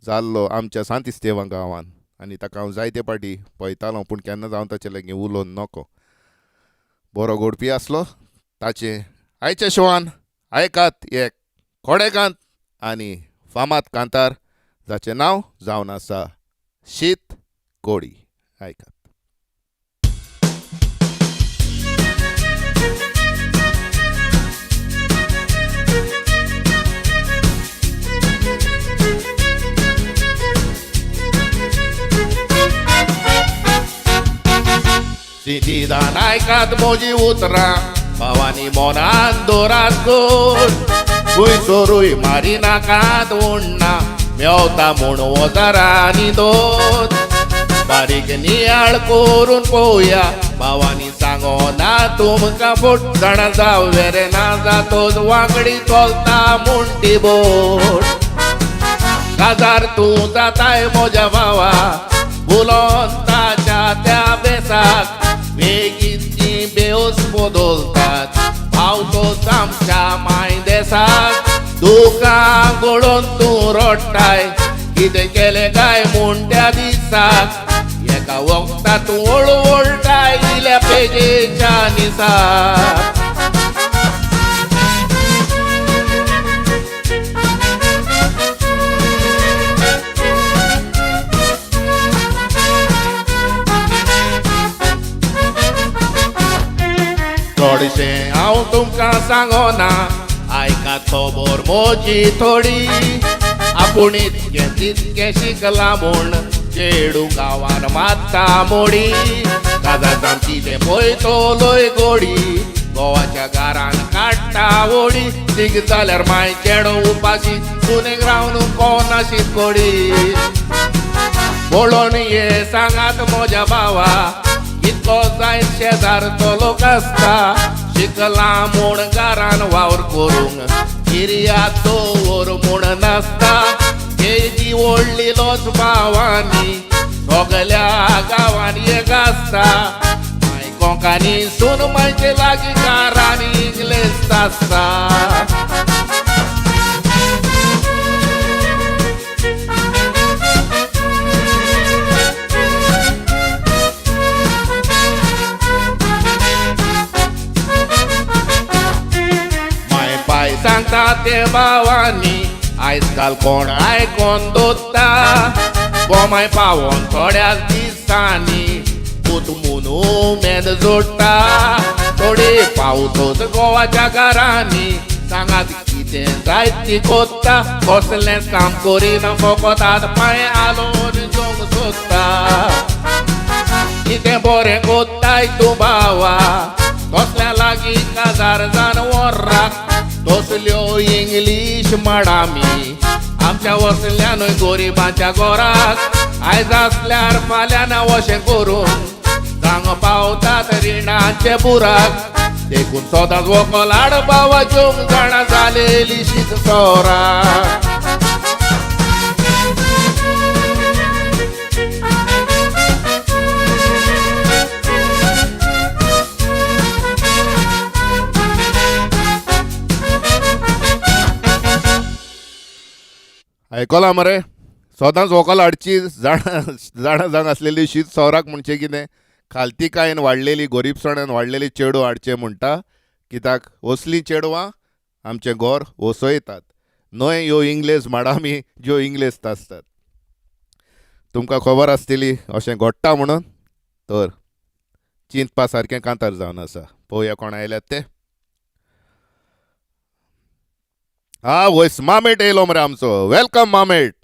जाल्लो आमच्या सांत इस्तेवां गांवान आनी ताका हांव जायते पाटी पळयतालो पूण केन्नाच हांव ताचे लागीं उलोवन नको. बरो गोडपी आसलो. ताचे आयच्या शोवान आयकात एक खोडेकांत आनी फामाद कांतार जाचें नांव जावन आसा शीत कोडी. आयकात. सिंतीदान आयकात म्हजी उतरां भावानी मोनान दवरात गोड खंय चोरूय मारी नाकात उण्णा मेवता म्हूण वजारांनी दोत बारीक नियाळ करून पळोवया भावानी सांगो ना तुमकां फट जाणा जाव वेरे ना जातोच वांगडी चलता म्हूण ती बोट काजार तूं जाताय म्हज्या भावा उलोवन ताच्या त्या बेसाक बेगीन ती बेवस बदलतात पावतोच आमच्या माय देसाक दुकां गळोवन तूं रडटाय कितें केलें काय म्हूण त्या दिसाक एका वखता तूं वळवळटाय इल्या पेजेच्या निसाक. चडशें हांव तुमकां सांगना आयकात खबर म्हजी थोडी आपूण इतकें तितकें शिकलां म्हूण चेडूं गांवान मात्ता मोडी काजारान कितें पळयतलोय गोडी गोवाच्या घरान काडटा ओडी सीक जाल्यार माय चेडो उपाशी सुनेक रावन कोण शीत कोडी पळोवन ये सांगात म्हज्या भावा इतको जायत शेजारचो लोक आसता शिकला म्हूण घरान वावर करूंक किर्याद दवर म्हूण नासता केजी व्हडली लोच भावांनी सगल्या गांवांनी एक आसता माय कोंकानी सून मायचे लागीं घरांनी इंग्लीश आसता. माय पाय सांगता ते भावांनी आयज काल कोण आयकोन दोत्ता गोमाय पावोन थोड्याच दिसांनी पूत म्हूण उमेद जोडटा थोडे पावतोच गोवाच्या घरांनी सांगात कितें जायत ती कोत्ता कसलेंच काम करिना फकत हात पांय हालोवन जेवंक सोदता कितें बरें कोत्ताय तूं भावा कसल्या लागीं काजार जावन वोर्राक तसल्यो इंग्लीश माडामी आमच्या वसल्यानूय गोरिबांच्या घराक आयज आसल्यार फाल्यां ना अशें करून सांग पावतात रिणाचे बुराक देखून सदांच वकल हाड भावा जेवंक जाणा जालेली शीत सोराक. आयकलां मरे सदांच व्हंकल हाडची जाणां जाणां जावन आसलेली शीत सोराक म्हणचें कितें खालतीकायेन वाडलेली गोरीबसाणेन वाडलेली चेडूं हाडचें म्हणटा कित्याक असलीं चेडवां आमचें घर वसयतात न्हय ह्यो इंग्लेज माडामी ज्यो इंग्लेज आसतात. तुमकां खबर आसतली अशें घडटा म्हणून तर चिंतपा सारकें कांतार जावन आसा. पळोवया कोण आयल्यात ते. हा वयस मामेट येयलो मरे आमचो. Welcome मामेट.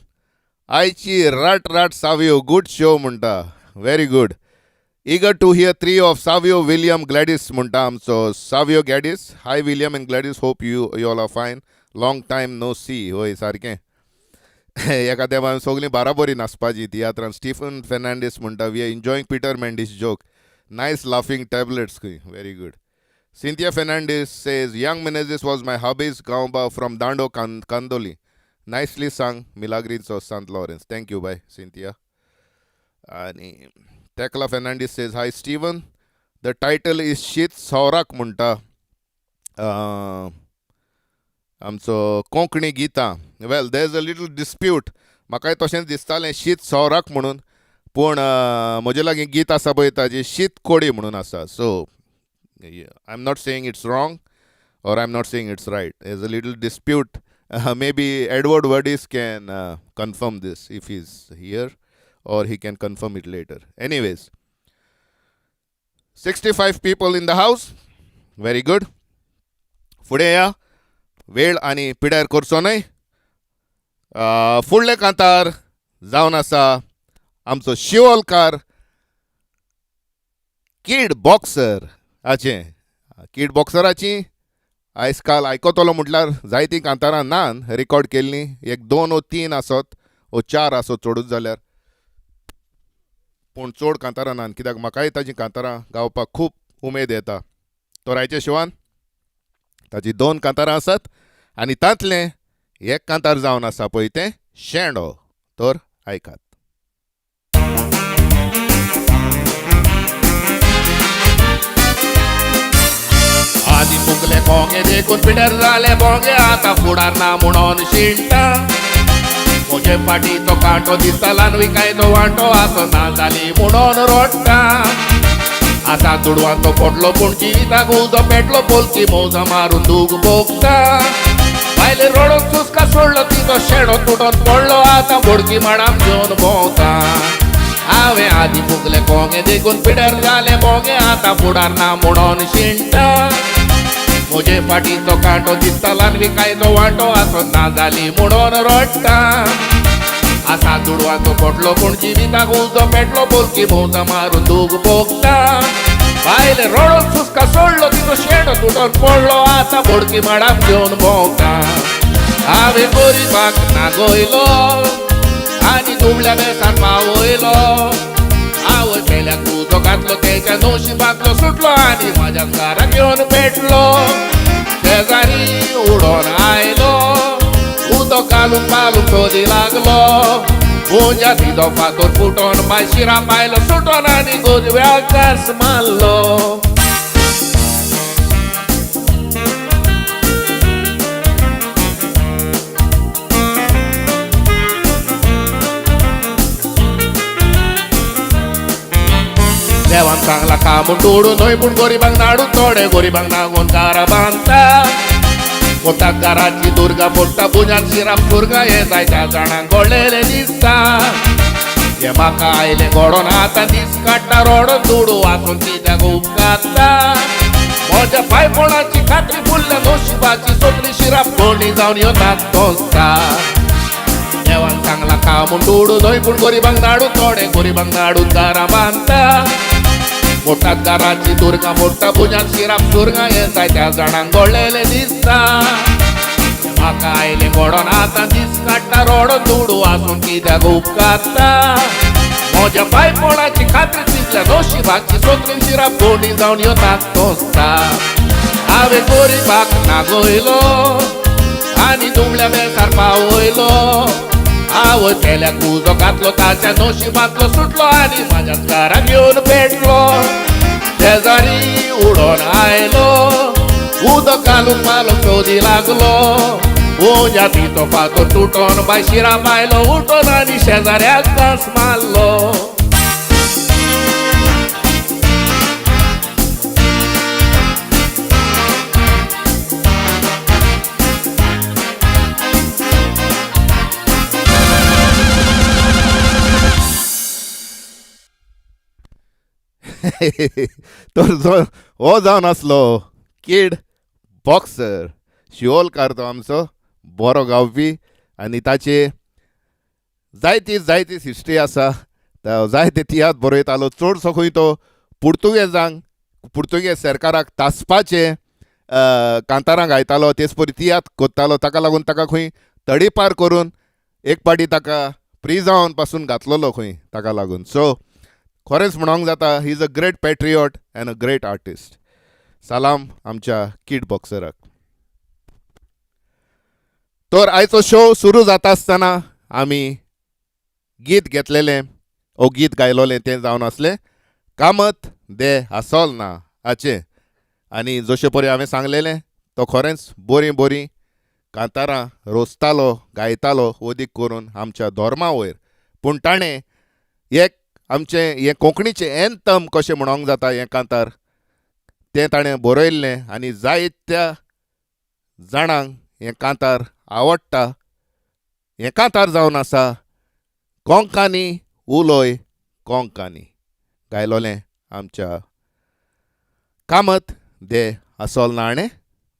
आयची rot rot Savio good show म्हणटा. Very good. Eager to hear three of Savio William Gladys म्हणटा आमचो Savio Gladys. Hi William and Gladys, hope you you all are fine. Long time no see. हय सारकें एका तेंपार सगळीं बाराबरी नाचपाची तियात्रान. स्टिफन फेर्नांडीस म्हणटा we are enjoying Peter Mendes joke. Nice laughing tablets खंय. Very good. Cynthia Fernandez says, Young Menezes was my hubby's Gaumba from Dando Kandoli. Nicely sung, Milagrinso Sant Lawrence. Thank you, bye, Cynthia. And Tekla Fernandez says, Hi, Stephen. The title is Shit Saurak Munta. आमचो कोंकणी गितां. Well, there is a little dispute. म्हाकाय तशेंच दिसतालें शीत सौराक म्हणून, पूण म्हजे लागीं गीत आसा पळय ताजें शीत कोडी म्हणून आसा. So I am not saying it's wrong or I am not saying it's right. Is a little dispute. Maybe Edward Varghese can confirm this if is here or he can confirm it later. Anyways, 65 people in the house. Very good. फुडें या, वेळ आनी पिड्यार करचो न्हय. फुडलें कांतार जावन आसा आमचो शिवोलकार कीड बॉक्सर हाचें. कीड बॉक्सराची आयज काल आयकतलो म्हटल्यार जायतीं कांतारां नान रिकॉर्ड केल्लीं, एक दोन ओ तीन आसत ओ चार आसत चडूच जाल्यार, पूण चड कांतारां नान, कित्याक म्हाकाय ताजीं कांतारां गावपाक खूब उमेद येता. तर आयच्या शिवान ताजी दोन कांतारां आसात आनी तांतलें एक कांतार जावन आसा पळय तें शेंडो. तर आयकात. आदी फुगले कोंगे देखून पिड्यार जाले बोंगे, आतां फुडार ना म्हणून शिणटा. म्हजे फाटीचो कांटो दिसता ल्हान विकायचो वांटो आसो ना जाली म्हणून रोडटा. आतां दुडवांचो पोटलो पूण जिविताक उजो पेटलो, पोलकी मौजा मारून दूग भोगता. बायले रोडोन सुस्का सोडलो, तिचो शेणो तुटोन पडलो, आतां बोडकी माडाम घेवन भोंवता. हांवें आदी फुगले कोंगे देखून पिड्यार जाले बोंगे, आतां फुडार ना म्हणून शिणटा. म्हजे फाटीचो कांटो दिसता ल्हान विकायचो वांटो आसो ना जाली म्हणून रडटा. आसा दुडवांचो पोटलो पूण जिविताक उजो पेटलो, बोलकी भोंवता मारून दूग भोगता. बायले रडोन सुस्का सोडलो, तिचो शेणो तुटोन पडलो, आतां बोडकी माडाम घेवन भोंवता. हांवें गरिबाक नागयलो आनी दुबळ्या बेसार पावयलो. आवय पेल्याक उजो घातलो, तेच्या नशिबांतलो सुटलो आनी म्हाज्या घराक येवन पेटलो. शेजारी उडोन आयलो, उदक घालून पालून सोदी लागलो. पुंजा तिचो फातोर फुटोन माय शिरा पायलो सुटोन आनी गोजव्याक घास मारलो. देवान सांगला का म्हूण दुडू न्हय पूण गरिबांक नाडून थोडे गरिबांक नागोवन घरां बांदता. मोठ्या घराची दुर्गा फोडटा, पुजान शिराम सुर्गा हे जायत्या जाणांक घडलेलें दिसता. हे म्हाका आयलें घडोन आतां दीस काडटा रडोन, दुडू वाचून कित्याक उपकारता. म्हज्या पांयपणाची खात्री फुडल्या नशिबाची सगळी शिराप कोणी जावन येतात तोंसता. देवान सांगला का म्हूण दुडू न्हय पूण गरिबांक नाडून थोडे गरिबांक नाडून घरां बांदता. मोठ्या घराची दुर्गा फोडटा, पुजान शिराप सुर्गा हे जायत्या जाणांक घडलेलें दिसता. म्हाका आयलें घडोन आतां दीस काडटा रडोन, दुडू आसून कित्याक उपकारता. म्हज्या पांयपणाची खात्री तितल्या नशिबाची सगळी शिराप कोणी जावन येतात तोंसता. हांवें गरिबाक नागयलो आनी दुबळ्या बेसार पावयलो. आवय पेल्याक उजो घातलो, ताच्या नशिबांतलो सुटलो आनी म्हाज्या घराक येवन पेटलो. शेजारी उडोन आयलो, उदक घालून पालो सोदी लागलो. पुंजा तिचो फातोर तुटोन बाय शिरा पायलो उठोन आनी शेजाऱ्याक घास मारलो. तर हो जावन आसलो कीड बॉक्सर शिवोलकार, तो आमचो बरो गावपी आनी ताचे जायती जायती हिस्ट्री आसा. जायते तियात्र बरयतालो. चडसो खंय तो पुर्तुगेजांक, पुर्तुगेज सरकाराक तासपाचे कांतारां गायतालो, तेच परी तियात्र कोत्तालो. ताका लागून ताका खंय तडीपार करून एक पाटी ताका प्रिजावन पासून घातलेलो खंय ताका लागून. सो खरेंच म्हणोंक जाता, he is a great patriot and a great artist. सलाम आमच्या कीड बॉक्सराक. तर आयचो शो सुरू जाता आसतना आमी गीत घेतलेलें ओ गीत गायलोलें तें जावन आसलें कामत दे आसोल ना हाचें. आनी जशें परी हांवें सांगलेलें तो खरेंच बरीं बरीं कांतारां रोजतालो, गायतालो, अदीक करून आमच्या धर्मा वयर. पूण ताणें एक आमचें हें कोंकणीचें एंथम कशें म्हणोंक जाता हें कांतार तें ताणें बरयल्लें आनी जायत्या जाणांक हें कांतार आवडटा. हें कांतार जावन आसा कोंकानी उलोय कोंकानी, गायलोलें आमच्या कामत दे असोल नाणे.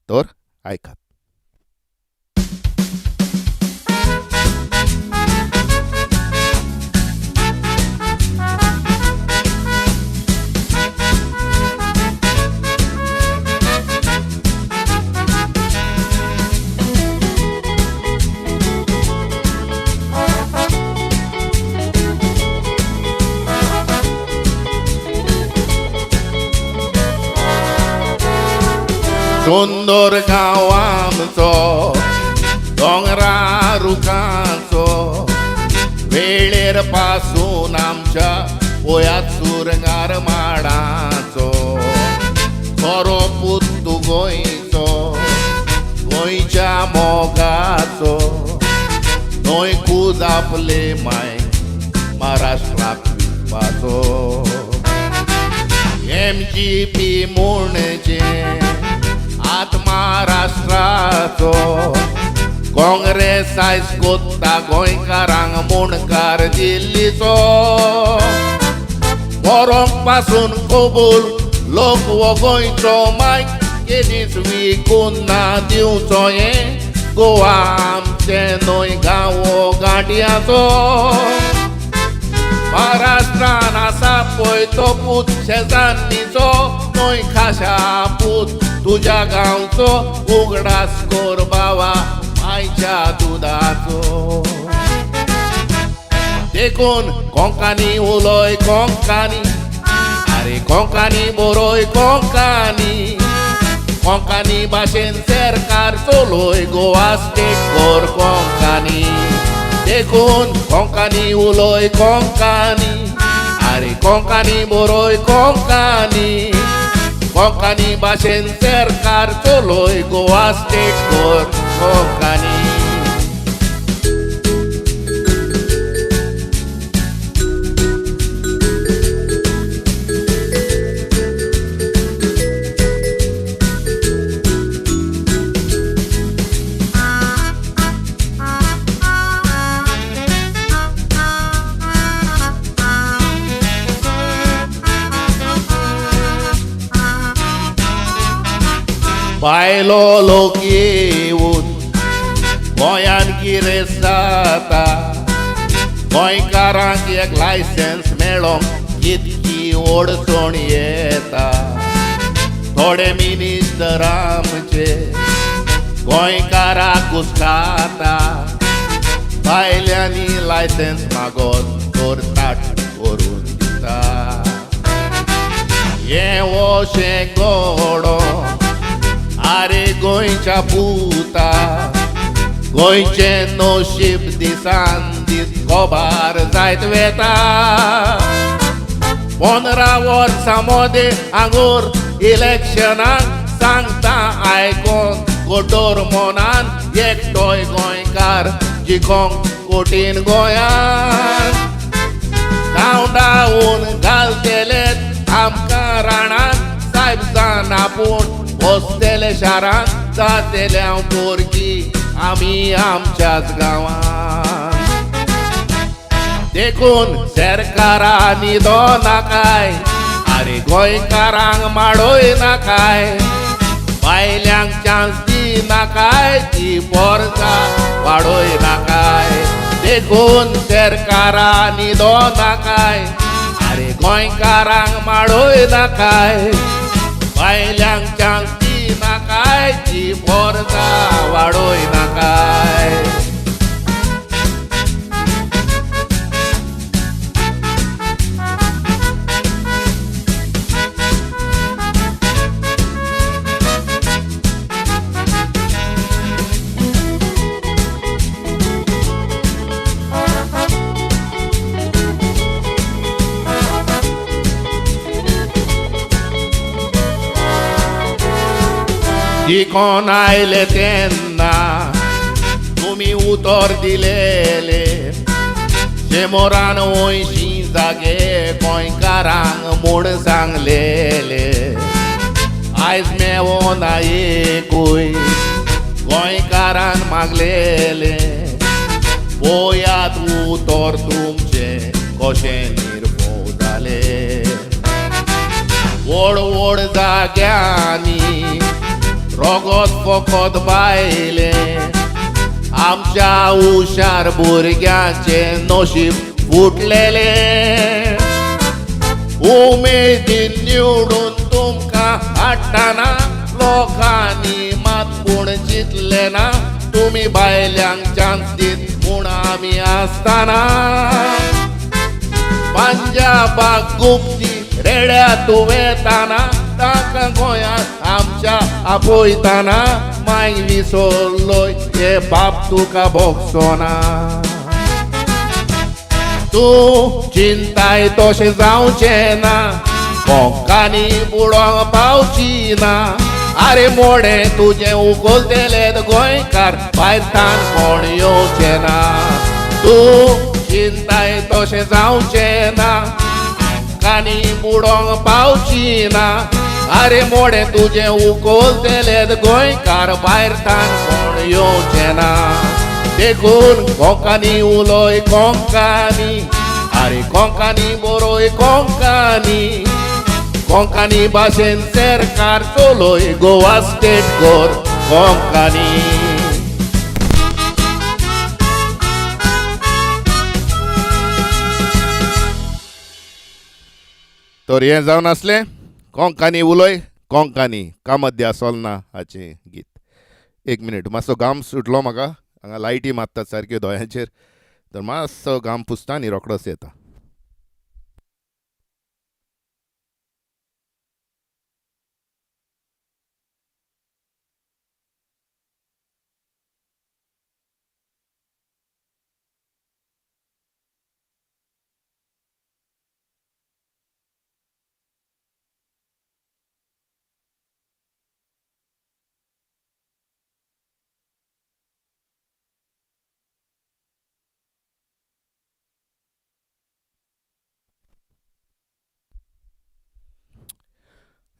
तर आयकात. सुंदर गांव आमचो दोंगरा रुखांचो, वेळेर पासून आमच्या पोयात सुरंगार माडाचो, खरो पूत तूं गोंयचो गोंयच्या मोगाचो, न्हय कूद आपले माय महाराष्ट्राक विकपाचो. MGP म्हणजे आत महाराष्ट्राचो, काँग्रेस आयज कोत्ता गोंयकारांक मुणकार दिल्लीचो, मरोंक पासून कबूल लोक हो गोंयचो मायक केदीच विकून ना दिवचो, हें गोवा आमचें न्हय गांव हो गांठयांचो. महाराष्ट्रान आसा पळय तो पूत शेजान्नीचो, न्हय खाशा पूत तुज्या गांवचो, उगडास कर बाबा आयच्या दुदाचो. देखून कोंकानी उलोय कोंकानी, आरे कोंकानी बरोय कोंकानी, कोंकानी भाशेन सरकार चलोय गोवा स्टेट कर कोंकानी. देखून कोंकानी उलोय कोंकानी, आरे कोंकानी बरोय कोंकानी, कोंकानी भाशेन सरकार चलोय गोवा स्टेट कर कोंकानी. बायलो लोक येवन गोंयान गिरेस्त जाता, गोंयकारांक एक लायसन्स मेळोंक कितकी अडचण येता, थोडे मिनिस्टर आमचे गोंयकाराक घुसकाता, बायल्यांनी लायसन्स मागत तर ताट करून दिता. हें अशें गोडो आरे गोंयच्या पुता, गोंयचें नशीब दिसान दीस गोबार जायत वेता. 15 वर्सां मदें आंगोर इलेक्शनाक सांगता आयकोन गोडोर मनान एकटोय गोंयकार जिकोंक कठीण गोंयान, धांवडावन घालतले आमकां राणान, सायब जाण आपूण बसतले शारान, जातले हांव पोरकी आमी आमच्याच गांवान. देखून सरकारान न्हिदो नाकाय, आरे गोंयकारांक माडोय नाकाय, बायल्यांक चान्स दी नाकाय, ती पोरसां वाडोय नाकाय. देखून सरकारान न्हिदो नाकाय, आरे गोंयकारांक माडोय नाकाय, बायल्यांक चान्स दी नाकाय, ती पोरसां वाडोय नाकाय. शिकोन आयले तेन्ना तुमी उतर दिलेले, 180 जागे गोंयकारांक म्हूण सांगलेले आयज मेवो ना एकूय गोंयकारान मागलेले पोयात उतर तुमचें कशें निर्फो जालें व्हड व्हड जाग्यांनी रोगोत फकत बायलें आमच्या हुशार भुरग्यांचें नशीब फुटलेलें उमेदीन निवडून तुमकां हाडटना लोकांनी मात पूण चिंतलें ना तुमी बायल्यांक चान्स दीत म्हूण आमी आसतना पंजाबाक गुप्ती रेड्या तूं वेताना तांकां गोंयांत आमच्या आपयताना मागीर विसरलोय हे बाप तुका भोगसोना तूं चिंताय तशें जावचें ना कोंकानी बुडोंक पावची ना आरे मोडें तुजें उखलतले गोंयकार भायर तान कोण येवचें ना तूं चिंताय तशें जावचें ना कानी बुडोंक पावची ना आरे मोडें तुजें उखलतले गोंयकार भायर तान कोण येवचें ना देखून कोंकणी उलोय कोंकणी आरे कोंकणी बरोय कोंकणी कोंकणी भाशेन सरकार चलोय गोवा स्टेट कर कोंकणी. तर हें जावन आसलें कोंकणी उलोय कोंकणी कामद्या सोलना हाचें गीत. एक मिनीट मातसो घाम सुटलो म्हाका, हांगा लायटी मारतात सारक्यो दोळ्यांचेर, तर मातसो घाम पुसता आनी रोकडोच येता.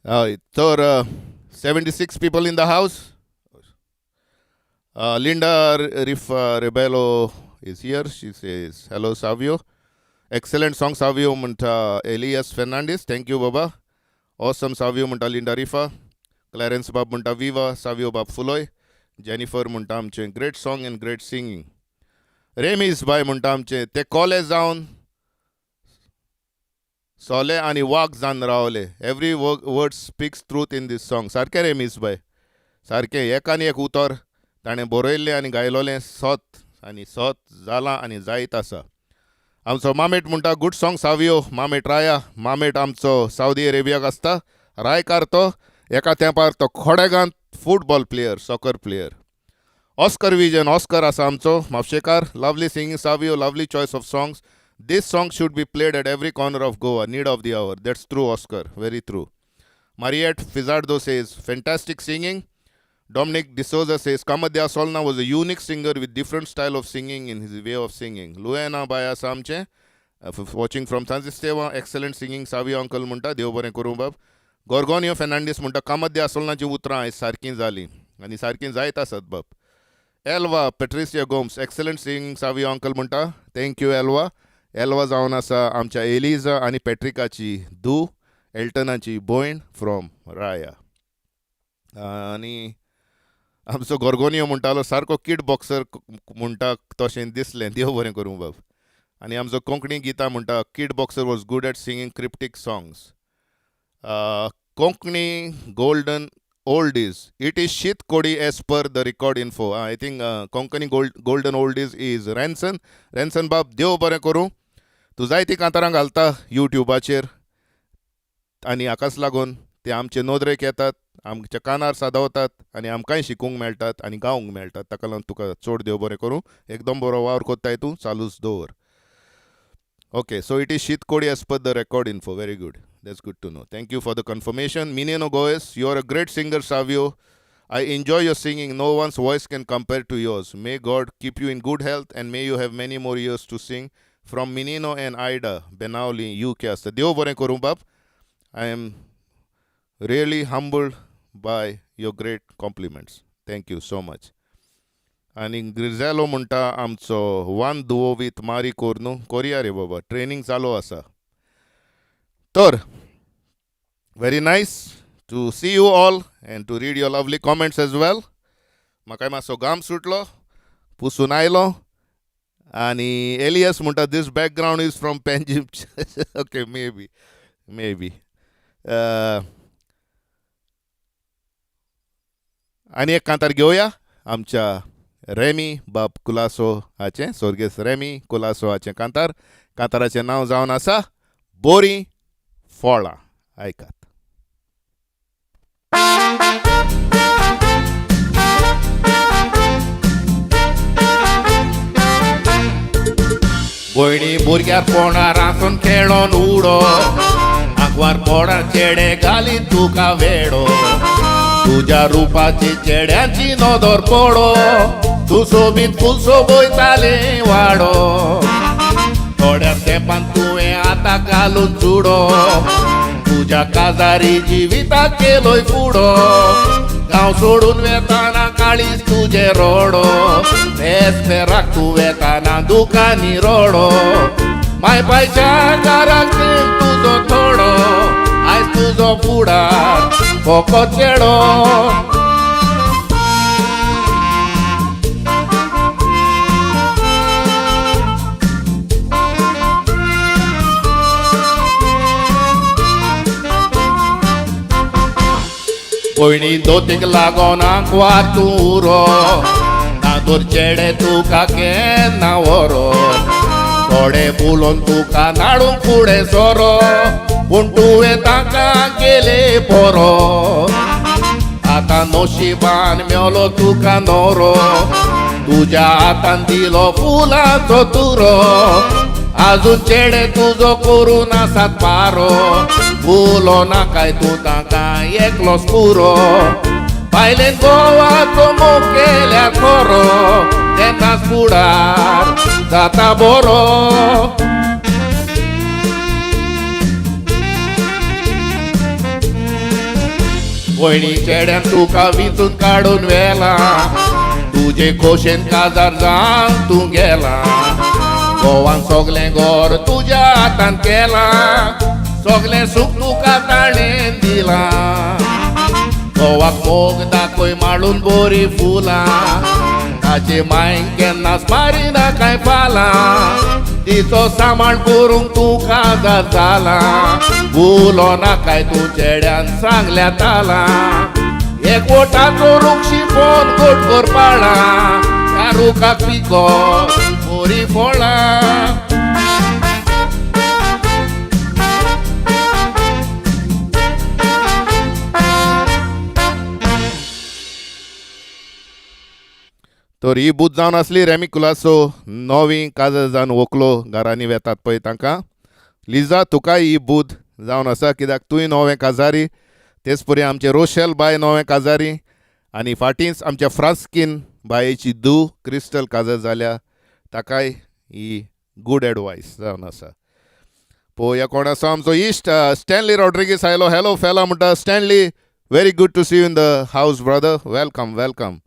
हय, तर 76 people in the house. Linda Rebello is here. She says hello Savio, excellent song Savio म्हणटा एलियस फेर्नांडीस, thank you बाबा. ऑसम सावियो म्हणटा लिंडा रिफा. क्लॅरन्स बाब म्हणटा विवा सावियो बाब फुलोय. जेनिफर म्हणटा आमचें great song and great singing. Remis बाय म्हणटा आमचें ते कॉलेज जावन सोले आनी वाग जावन रावले. Every word speaks truth in this song. सारकें रेमीस बाय, सारकें एक आनी एक उतर ताणें बरयल्लें आनी गायलोलें सत आनी सत जालां आनी जायत आसा. आमचो मामेट म्हणटा गूड सॉंग सावियो. मामेट राया, मामेट आमचो सावदी अरेबियाक आसता, रायकार तो. एका तेंपार तो खोडेगांत football player, soccer player. Oscar Vision, Oscar आसा आमचो म्हापशेकार. Lovely singing Savio, lovely choice of songs. This song should be played at every corner of Goa. Need of the hour. That's true, Oscar. Very true. Mariette Fizardo says, fantastic singing. Dominic D'Souza says, Kamadya Solna was a unique singer with different style of singing in his way of singing. Luena Baya Samche, watching from San Esteva, excellent singing. Savio Uncle Munta, Dev बरें करूं बाब. Gorgonio Fernandez म्हणटा कामद्या सोलनाची उतरां आयज सारकीं जालीं आनी सारकीं जायत आसत बाब. Elva Patricia Gomes, excellent singing Savio uncle म्हणटा, thank you Elva. Elva जावन आसा आमच्या एलिजा आनी पॅट्रिकाची धूव, एल्टनाची भयण फ्रॉम राया. आनी आमचो गोर्गोनियो म्हणटालो सारको किड बॉक्सर म्हणटा तशें दिसलें, देव बरें करूं बाब. आनी आमचो कोंकणी गितां म्हणटा kid boxer was good at singing cryptic songs. Konkani golden oldies, it is Sheet Kodi as per the record info. I think Konkani golden oldies is Ranson. Ranson बाब देव बरें करूं, तूं जायतीं कांतारां घालता युट्युबाचेर आनी हाकाच लागून ते आमचे नदरेक येतात, आमच्या कानार सादवतात आनी आमकांय शिकूंक मेळटात आनी गावंक मेळटात. ताका लागून तुका चड देव बरें करूं, एकदम बरो वावर कोत्ताय तूं, चालूच दवर. Okay, so it is Sheet Kodi as per the record info. Very good, that's good to know. Thank you for the confirmation. Mineno Goes, you are a great singer Savio. I enjoy your singing. No one's voice can compare to yours. May God keep you in good health and may you have many more years to sing From Minino and Ida Benaulim UK आसता. देव बरें करूं बाब. I am really humbled by your great compliments. Thank you so much. आनी ग्रिझेलो म्हणटा आमचो one दुवो with मारी कोर न्हू कोरया रे बाबा, ट्रेनींग चालू आसा. तर very nice to see you all and to read your lovely comments as well. म्हाकाय मातसो घाम सुटलो, पुसून आयलो. आनी एलियस म्हणटा this background is from Panjim. Okay, maybe maybe. आनी एक कांतार घेवया आमच्या रेमी बाब कुलासो हाचें, स्वर्गेस्त रेमी कुलासो हाचें कांतार. कांताराचें नांव जावन आसा बोरी फळां. आयकात. भयणी भुरग्यार फोंडार हांसून खेळोन उडो, आंकवार पोडार चेडे घाली तुका वेडो, तुज्या रुपाची चेड्यांची नदर पडो, तूं सोबीत फूल सोबयताले वाडो, थोड्या तेंपान तुवें आतां घालून चुडो, तुज्या काजारी जिविताक केलोय फुडो, गांव सोडून वेताना काळीज तुजें रोडो, पेराक तूं वेताना दुकानी रोडो, माय पायच्या घराक तुजो थोडो, आयज तुजो फुडार फकत चेडो. भयणी दोतीक लागोन आंकवार तूं उरो, ना तर चेडे तुका केन्ना व्हरो, थोडे उलोवन तुका नाडूंक फुडें सोरो, पूण तुवें तांकां केले पोरो, आतां नशिबान मेवलो तुका नवरो, तुज्या हातान दिलो फुलांचो तुरो, आजून चेडे तुजो करून आसात पारो, उलो नाकाय तूं तांकां एकलोच पुरो, बायलेन गोवाचो मोग केल्यार खरो, तेन्नाच फुडार जाता बरो. भयणी चेड्यान तुका विंचून काडून व्हेला, तुजे खोशेन काजार जावन तूं गेला, गोवान सगलें घर तुज्या हातान केलां, सगलें सूख तुका ताणें दिलां, गोवाक मोग दाखय माळून बरी फुलां, ताचे मायन केन्नाच मारिना कांय फालां, तिचो सांबाळ करूंक तूं काजार जाला, उलो नाकाय तूं चेड्यान सांगल्या तालां, एक वोटाचो रूख शिंपोन गोड करपाळा, त्या रुखाक पिको बरी फळां. तर ही बूथ जावन आसली रेमी कुलासो नवी काजर जावन व्हंकलो घरांनी वेतात पळय तांकां. लिजा तुकाय ही बूथ जावन आसा कित्याक तूंय नवें काजारी, तेच परी आमचे रोशेल बाय नवें काजारी, आनी फाटींच आमच्या फ्रास्कीन बायेची धूव क्रिस्टल काजार जाल्या, ताकाय ही गूड एडवायस जावन आसा. पळोवया कोण आसा आमचो इश्ट स्टॅनली रॉड्रिगीस आयलो. हॅलो फेला म्हणटा Stanley, very good to see you in the house brother, welcome welcome.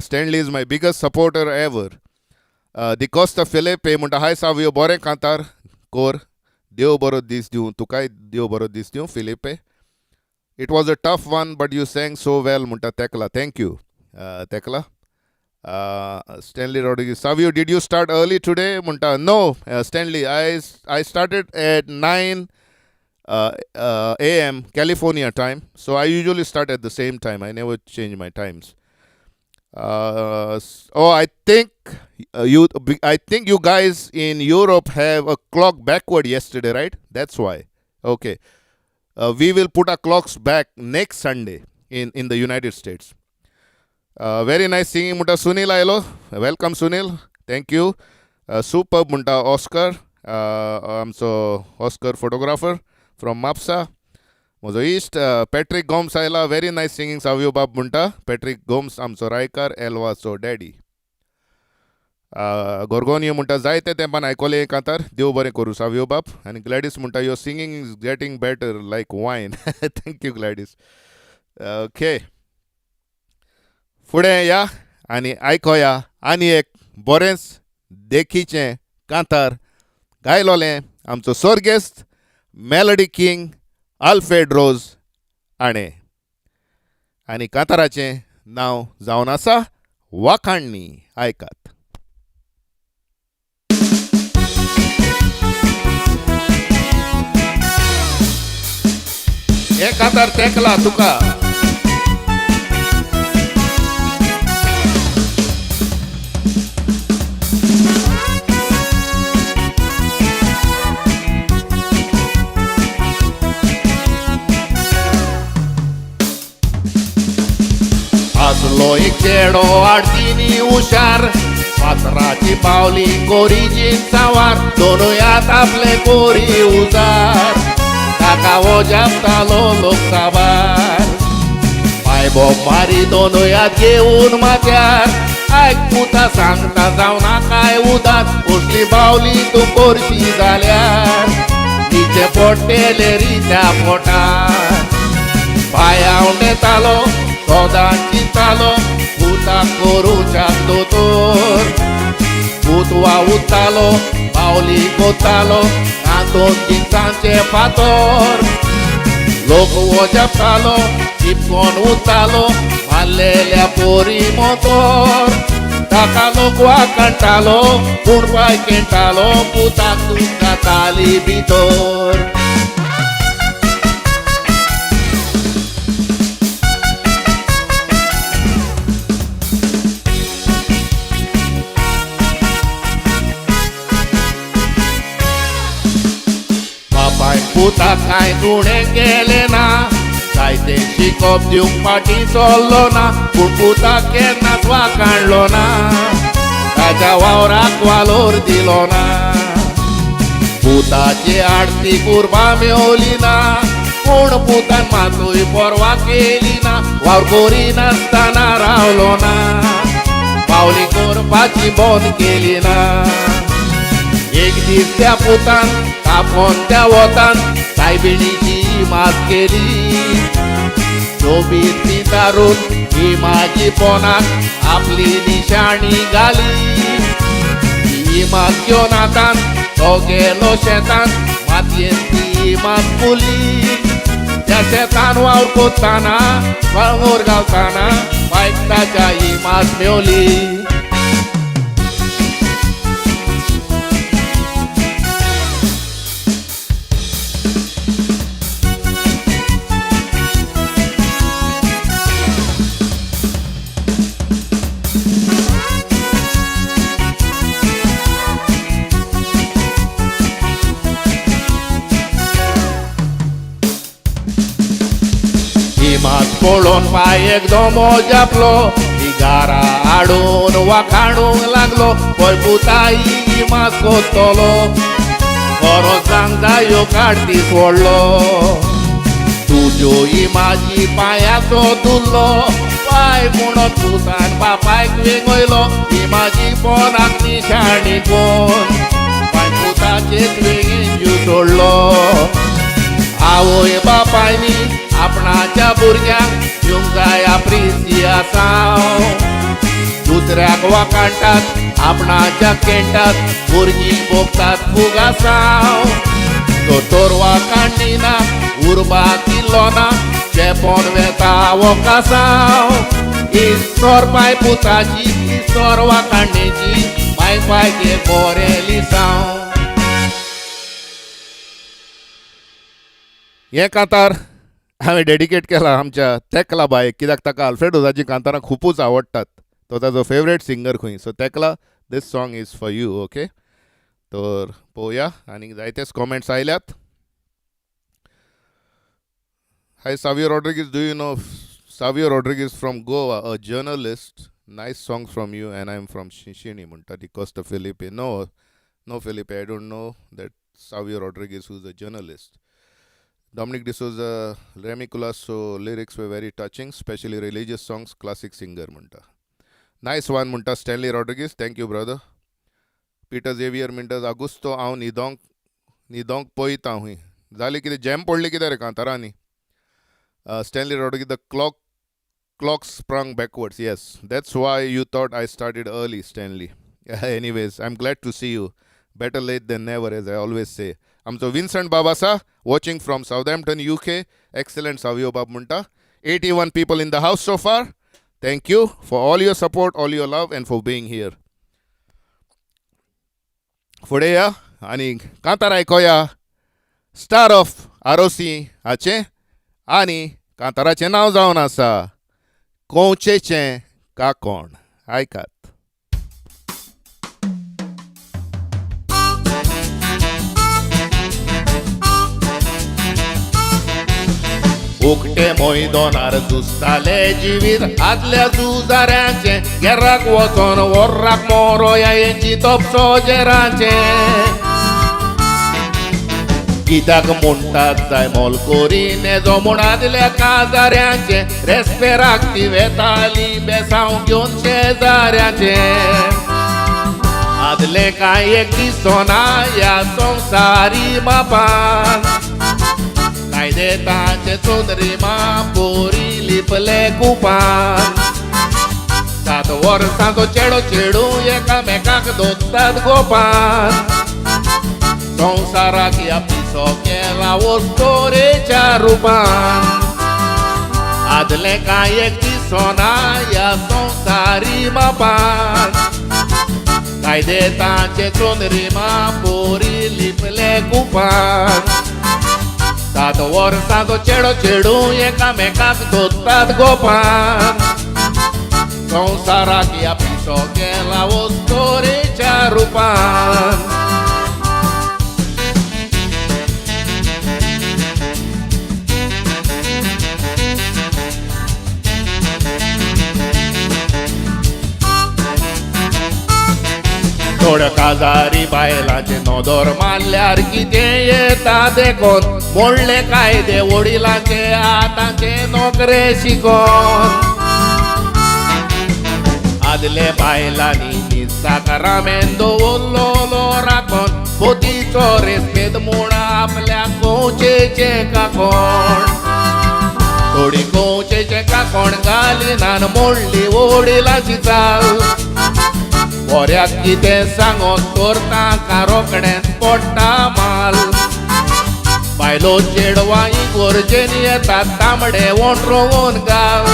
Stanley is my biggest supporter ever. D'Costa Felipe म्हणटा हाय सावयो, बरें कांतार कोर, देव बरो दीस दिवं तुकाय, देव बरो दीस दिवं Felipe. It was a tough one but you sang so well म्हणटा तेकला. Thank you Tekla. Stanley Rodrigues, Savio did you start early today म्हणटा. No Stanley, I started at 9 AM California time, so I usually start at the same time. I never change my times. Oh, I think I think you guys in Europe have a clock backward yesterday, right? That's why. Okay. We will put our clocks back next Sunday in the United States. Very nice singing म्हणटा सुनील आयलो. Welcome Sunil, thank you. Superb म्हणटा Oscar, आमचो Oscar photographer from Mapusa. म्हजो इश्ट Patrick Gomes आयला. Very nice singing सावयो बाब म्हणटा. Patrick Gomes आमचो रायकार एल्वाचो डॅडी. गोरगोनियो म्हणटा जायते तेंपान आयकोलें हें कांतार, देव बरें करूं सावियो बाब. आनी ग्लॅडीस म्हणटा your singing is getting better like wine. Thank you Gladys. Okay, फुडें या आनी आयकोया आनी एक बरेंच देखीचें कांतार गायलोलें आमचो सर्गेस्त मेलडी किंग आल्फ्रेड रोज हाणें, आनी कांताराचें नांव जावन आसा वाखाणणी. आयकात. हें कांतार तेंकला तुका. आसलो एक चेडो आडतीनी हुशार, फातराची पावली कोरीची सावार, दोनूय हात आपले कोरी उजार, ताका हो जापतालो लोक साबार. पांय बोब मारी दोनूय हात घेवन माथ्यार, आयक पुता सांगता जावं नाकाय उदास, कसली बावली तूं करशी जाल्यार, तिचें पडटेलें रित्या पोटार. पांय आवंडेतालो सदां चिंतालो पुताक करुच्याक दोतोर, पूत वावुरतालो पावली कोत्तालो तातूंत जिनसांचे फातोर, लोक हो जपतालो चिपकोन उरतालो मारलेल्या पोरी मोतोर, ताका लोक वाकणटालो पूण पांय खेळटालो पुताक दुखाताली भितर. बापायन पुताक कांय उणें केलें ना, जायतें शिकोप दिवंक फाटीं सरलो ना, पूण पुताक केन्नाच वाकाणलो ना, ताच्या वावराक वालोर दिलो ना. पुताची आडती कुरबां मेवली ना, पूण पुतान मातूय पर्वा केली ना, वावर करिनासतना रावलो ना, पावली करपाची बंद केली ना. एक दीस त्या पुतान तापोन त्या वतान सायबिणीची इमाज केली, सोबीत ती तारून ही माझी पोनाक आपली निशाणी घाली. ती इमाज घेवन आतान तो गेलो शेतान, मातयेन ती इमाज पुरली, त्या शेतान वावर कोत्ताना वावर घालताना बायक ताच्या इमाज मेवली. इमाज पळोवन पाय एकदम जापलो, गारा हाडून वाखाणूंक लागलो, पळय पुता ही इमाज कोत्तलो, बरो सांग जायो काडतीस व्हडलो, तुज्यो इमाजी पांयाचो दुल्लो, पाय म्हणत पुतान बापायक वेंगयलो, इमाजी पोनाक निशाणी कोन, पांय पुताचेच वेंगेन जीव सोडलो. आवय बापायनी आपणाच्या भुरग्यांक दिवंक जाय आप्रिसियासांव, दुसऱ्याक वाकाणटात आपणाच्या केंटात, भुरगीं भोगतात फुगासांव, दोतोर वाकाणणी ना उर्बा किल्लो ना, चेपोन वेता वकासांव, इस्तर पांय पुताची इस्तर वाकाणणेची, पांय पांय एक बरें लिसांव. हें कांतार हांवें डेडिकेट केलां आमच्या तेकला बायक, कित्याक ताका आल्फ्रेड रोजाचीं कांतारां खुबूच आवडटात, तो ताजो फेवरेट सिंगर खंय. So Tekla, this song is for you. Okay, तर पळोवया आनीक जायतेच कॉमेंट्स आयल्यात. Hi Savio Rodrigues, do you know Savio Rodrigues from Goa, a journalist? Nice song from you, and I am from Shinshini म्हणटा ती Costa Filipe. No no Filipe, I don't know that Savio Rodrigues who is a journalist. Dominic D'Souza, Remy Colaco lyrics were very touching, especially religious songs, classic singer म्हणटा. Nice one म्हणटा Stanley Rodrigues, thank you brother. Peter Xavier म्हणटा Augusto हांव न्हिदोंक न्हिदोंक पळयता हूंय. जालें कितें, jam पडलें कितें रे कांतारांनी? Stanley Rodrigues, the clock sprung backwards. Yes, that's why you thought I started early, Stanley. Anyways, I'm glad to see you. Better late than never, as I always say. आमचो विन्संट बाब आसा watching from Southampton, UK. Excellent, Savio बाब म्हणटा. 81 people in the house so far. Thank you for all your support, all your love and for being here. फुडें या आनी कांतार आयकोया star of Arossim हाचें, आनी कांताराचें नांव जावन आसा कंवचेचें काकोण. आयकात. उकटे मैदानार झुजताले जिवीत आदल्या झुजाऱ्यांचें, गेराक वचोन वोर्राक मोरोया हेंची तपसो जेराचें. कित्याक म्हणटात जाय मोल करी नेजो म्हूण आदल्या काजाऱ्यांचें, रेस्पेराक ती वेताली बेसांव घेवन शेजाऱ्यांचें. आदलें कांय एक दिसना ह्या संवसारी मापान, कायदे ताचे चोंदरी पोरी लिपले कुपान. 7 वर्सांचो चेडो चेडूं एकामेकाक दोत्तात गोपान, संवसाराक ह्या पिसो केला वस्तोरेच्या रुपान. आदलें कांय एक दिसना ह्या संवसारी मापान, कायदे ताचे चोंदरी पोरी लिपले कुपान. 7 वर्सांचो चेडो चेडूं एकामेकाक दोत्तात गोपान, संवसाराक ह्या पिसो केला वस्तोरेच्या रुपान. थोड्या काजारी बायलांचे नदर मारल्यार कितें येता देखून, मोडले कायदे वडिलांचे आतांचे नोकरे शिकोन. आदले बायलांनी निसाकारामेन दवरलोलो राखोन, पोतीचो रेस्पेद म्हूण आपल्या कंवचेचें काकोण. थोडी कंवचेचें काकोण घालिनान मोडली वडिलांची चाल, बऱ्याक कितें सांगोन तर तांकां रोखडेंच पडटा माल. बायलो चेडवां इगोर्जेन येतात तांबडे वोंटरोवन घाल,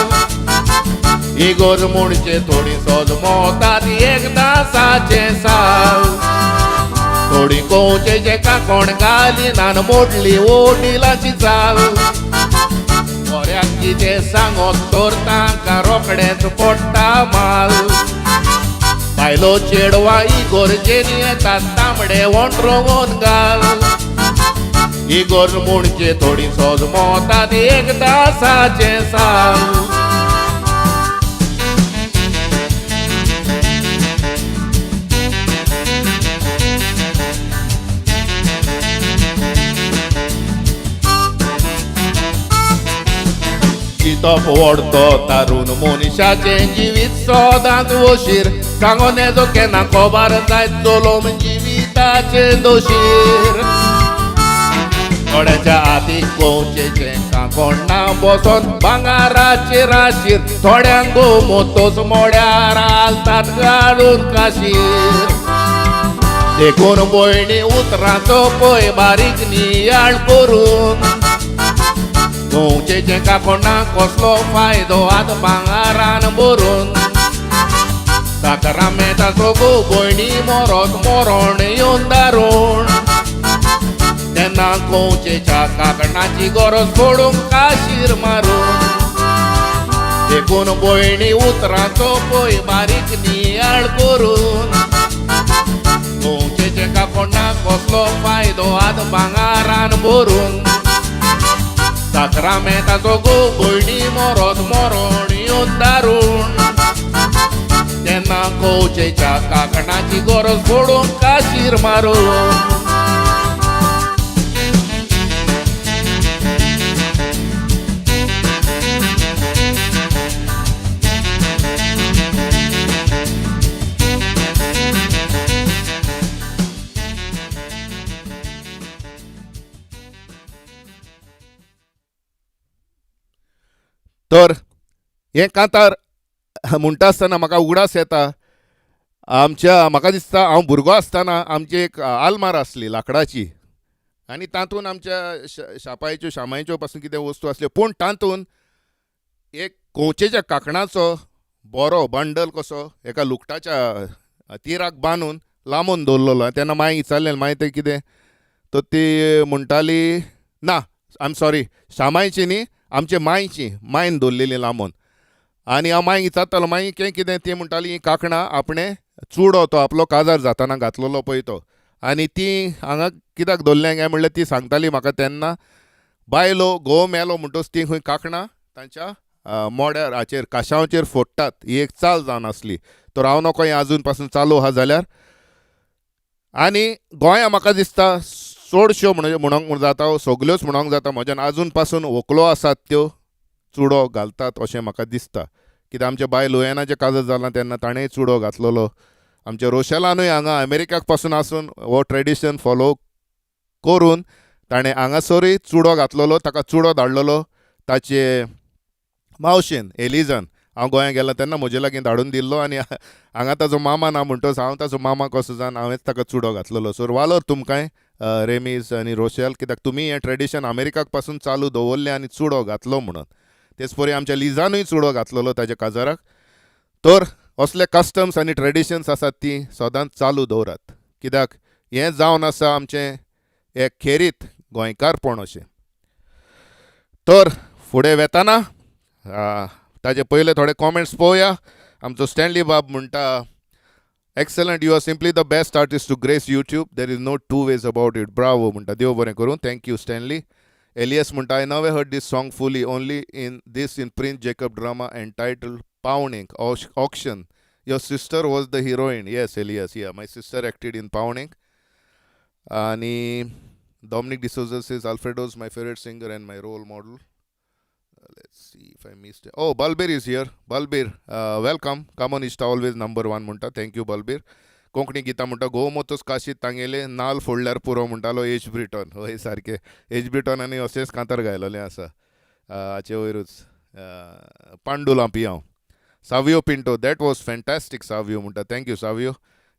इगोर्ज म्हणचे थोडी सोजमोतात एकदां साचें साल. थोडी कंवचेचें काकोण घालिनान मोडली वडिलांची चाल, बऱ्याक कितें सांगोन तर तांकां रोखडेंच पडटा माल. बायलो चेडवां इगोर्जेन येतात तांबडे वोंटरोवन घाल, इगोर्ज म्हणचे थोडी सोजमोतात एकदां साचें साल. चिंतप वडतो तारून मनशाचें जिवीत सदांच वशीर, सांगोन येजो केन्ना खबर जायत चलोम जिविताचें दोशीर. थोड्यांच्या हातीक कंवचेचें काकोण ना बसोन भांगाराचे राशीर, थोड्यांक गोमोतोच मोड्यार आलतात घालून काशीर. देखून भयणी उतरांचो पळय बारीक नियाळ करून, कंवचेचें काकोणा कसलो फायदो आत भांगारान भरून. साकरामेंताचो गो भयणी मोरोत मोरोण येवन दारूण, तेन्ना कंवचेच्या काकणाची गरज पडूंक काशीर मारून. देखून भयणी उतरांचो पळय बारीक नियाळ करून, कंवचेचें काकोणा कसलो फायदो आत भांगारान भरून. साकरामेंताचो गो भयणी मोरोत मोरोण येवन दारूण, तेन्ना कंवचेच्या काकणाची गरज पडूंक काशीर मारून. तर हें कांतार म्हणटा आसतना म्हाका उगडास येता, आमच्या म्हाका दिसता हांव भुरगो आसतना आमची एक आलमार आसली लांकडाची आनी तातूंत आमच्या शापायच्यो शामायच्यो पासून कितें वस्तू आसल्यो, पूण तातूंत एक कंवचेच्या कांकणाचो बरो बंडल कसो एका लुगटाच्या तिराक बांदून लांबोवन दवरलेलो. तेन्ना मांय विचारलें, मांय तें कितें, तर ती म्हणटाली ना, I am sorry, शामायची न्ही, आमचे मांयची, मांयन दवरलेली लांबोवन. आनी हांव मांयक विचारतालो, माई कें कितें, ती म्हणटाली हीं कांकणां आपणें चुडो तो आपलो काजार जाताना घातलेलो पळय तो, आनी ती हांगा कित्याक दवरल्या काय म्हणल्यार ती सांगताली म्हाका तेन्ना, बायलो घोव मेलो म्हणटकच ती खंय कांकणां तांच्या मोड्यार हाचेर काशांचेर फोडटात, ही एक चाल जावन आसली. तर हांव नको हें आजून पासून चालू आहा जाल्यार. आनी गोंया म्हाका दिसता चडश्यो म्हणूंक जाता, सगल्योच म्हणूंक जाता म्हज्यान, आजून पासून व्हंकलो आसात त्यो चुडो घालतात अशें म्हाका दिसता. कित्याक आमच्या बाय लुयानाचें काजर जालां तेन्ना ताणेंय चुडो घातलेलो, आमच्या रोशेलानूय हांगा अमेरिकाक पासून आसून हो ट्रेडिशन फॉलो करून ताणें हांगासरूय चुडो घातलेलो, ताका चुडो धाडलेलो ताचे मावशेन एलिजान. हांव गोंया गेलां तेन्ना म्हजे लागीं धाडून दिल्लो आनी हांगा ताजो मामा ना म्हणटकच हांव ताजो मामा कसो जावन हांवेंच ताका चुडो घातलेलो. सो वालोर तुमकांय रेमीज आनी रोशेल, कित्याक तुमी हें ट्रेडिशन अमेरिकाक पासून चालू दवरलें आनी चुडो घातलो म्हणून. तेच परी आमच्या लिजानूय चुडो घातलेलो ताज्या काजाराक. तर असले कस्टम्स आनी ट्रेडिशन्स आसात ती सदांच चालू दवरात, कित्याक हें जावन आसा आमचें एक खेरीत गोंयकारपण अशें. तर फुडें वेताना ताजे पयले थोडे कॉमेंट्स पळोवया. आमचो स्टॅनली बाब म्हणटा, excellent, you are simply the best artist to grace YouTube, there is no two ways about it, bravo म्हणटा. देव बरें करूं, thank you Stanley. Elias म्हणटा, I never heard this song fully, only in this in Prince Jacob drama entitled Pavnenk auction, your sister was the heroine. Yes Elias, yeah, my sister acted in Pavnenk. आनी Dominic D'Souza says Alfredo is my favourite singer and my role model. Let's see if I missed it. Oh, Balbir is here. Balbir, welcome. Come on, Ishta always number one म्हणटा. Thank you, Balbir. Konkani गितां म्हणटा, घोव मोतोच काशीत तांगेले नाल फोडल्यार पुरो म्हणटालो as Britain. हय सारकें, एज ब्रिटन आनी अशेंच कांतार गायलोलें आसा हाचे वयरूच. Pandu लांपियांव. Savio Pinto, that was fantastic Savio म्हणटा. Thank you Savio.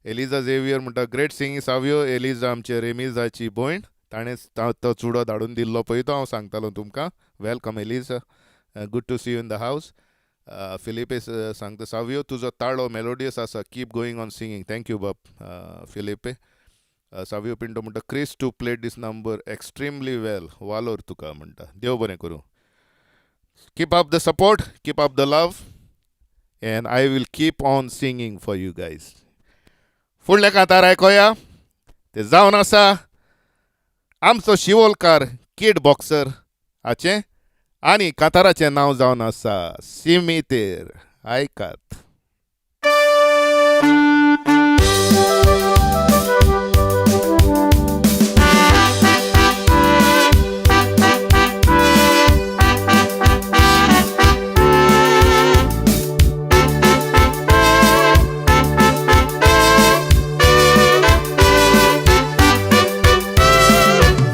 Eliza Xavier म्हणटा, ग्रेट सिंगींग सावियो. एलिजा आमचे रेमिजाची भयण, ताणें तो चुडो धाडून दिल्लो पळय तो हांव सांगतालो तुमकां. Welcome Eliza, good to see you in the house. Filipe सांगता, सावियो तुजो ताळो मेलोडियस आसा, keep going on singing. Thank you बाब फिलिपे. सावियो पिंटो म्हणटा, Chris to play this number extremely well, वालोर तुका म्हणटा. देव बरें करूं. Keep up the support, keep up the love, and I will keep on singing for you guys. फुडल्या कांतार आयकोया, ते जावन आसा आमचो शिवोलकार किड बॉक्सर हाचें, आनी कांताराचें नांव जावन आसा सिमितेर. आयकात.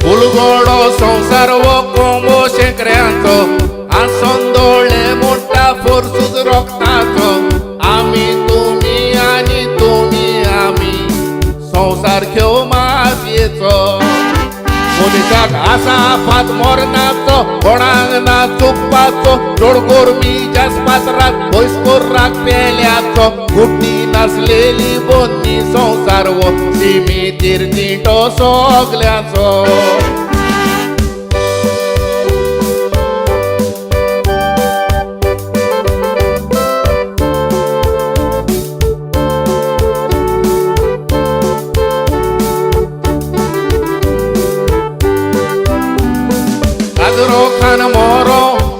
फुलगोडो संवसार वो कोंबो शेंकऱ्यांचो, आसोन दोळे मोठा फोर्सूच रोखताचो. आमी तुमी आनी तुमी आमी संवसार घेव मातयेचो. मनशाक आसा फात मरणाचो, कोणाक ना चुकपाचो. जोडकोर मी जास्पात रात पयसकोर राग पेल्याचो. गुड्डी नासलेली बोन्नी संवसार वो सिमितीर तिटो सगल्यांचो.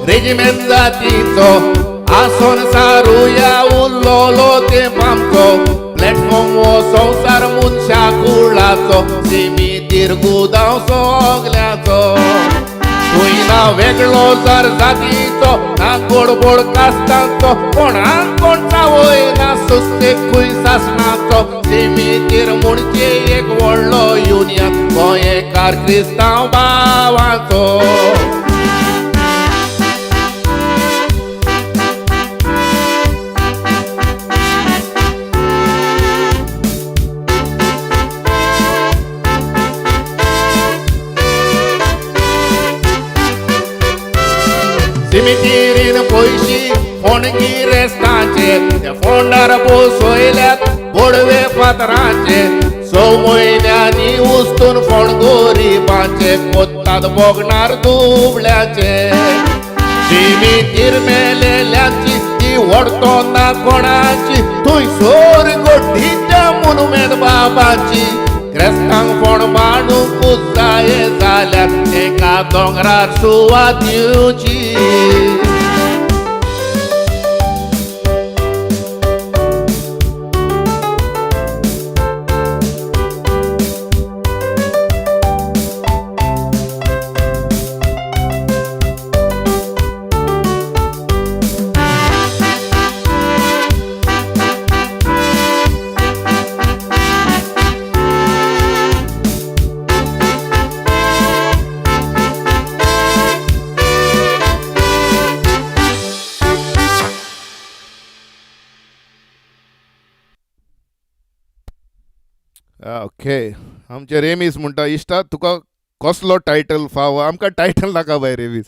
रेजिमेंट जातीचो आसोन सारुया उल्लोलो ते आमचो. प्लॅटफॉर्म हो संवसार मनशा कुळाचो, सिमितीर गुदांव सगल्यांचो. थंय ना वेगळो जर जातीचो, ना गोडबोड कास्तांचो. कोणाक कोण चावयना सुस्ते खंय सासणाचो. सिमितीर म्हणचे एक व्हडलो युनियन गोंयकार क्रिस्तांव भावांचो. शिमितीरीन पयशी फोंड गिरेस्तांचे, ते फोंडार बसयल्यात बोडवे फातरांचे. स म्हयन्यांनी उस्तून फोंड गोरिबांचे, कोत्तात भोगणार दुबळ्याचे. शिमितीर मेलेल्यांची ती वडतो ना कोणाची, थंय सोर गोड्डीच्या मुनुमेद बाबाची. क्रेस्तांक फोंड मांडूंक जाय जाल्यार एका दोंगरार सुवात दिवची. ओके, आमचे रेमीस म्हणटा, इश्टा तुका कसलो टायटल फावो? आमकां टायटल नाका बाय रेमीस,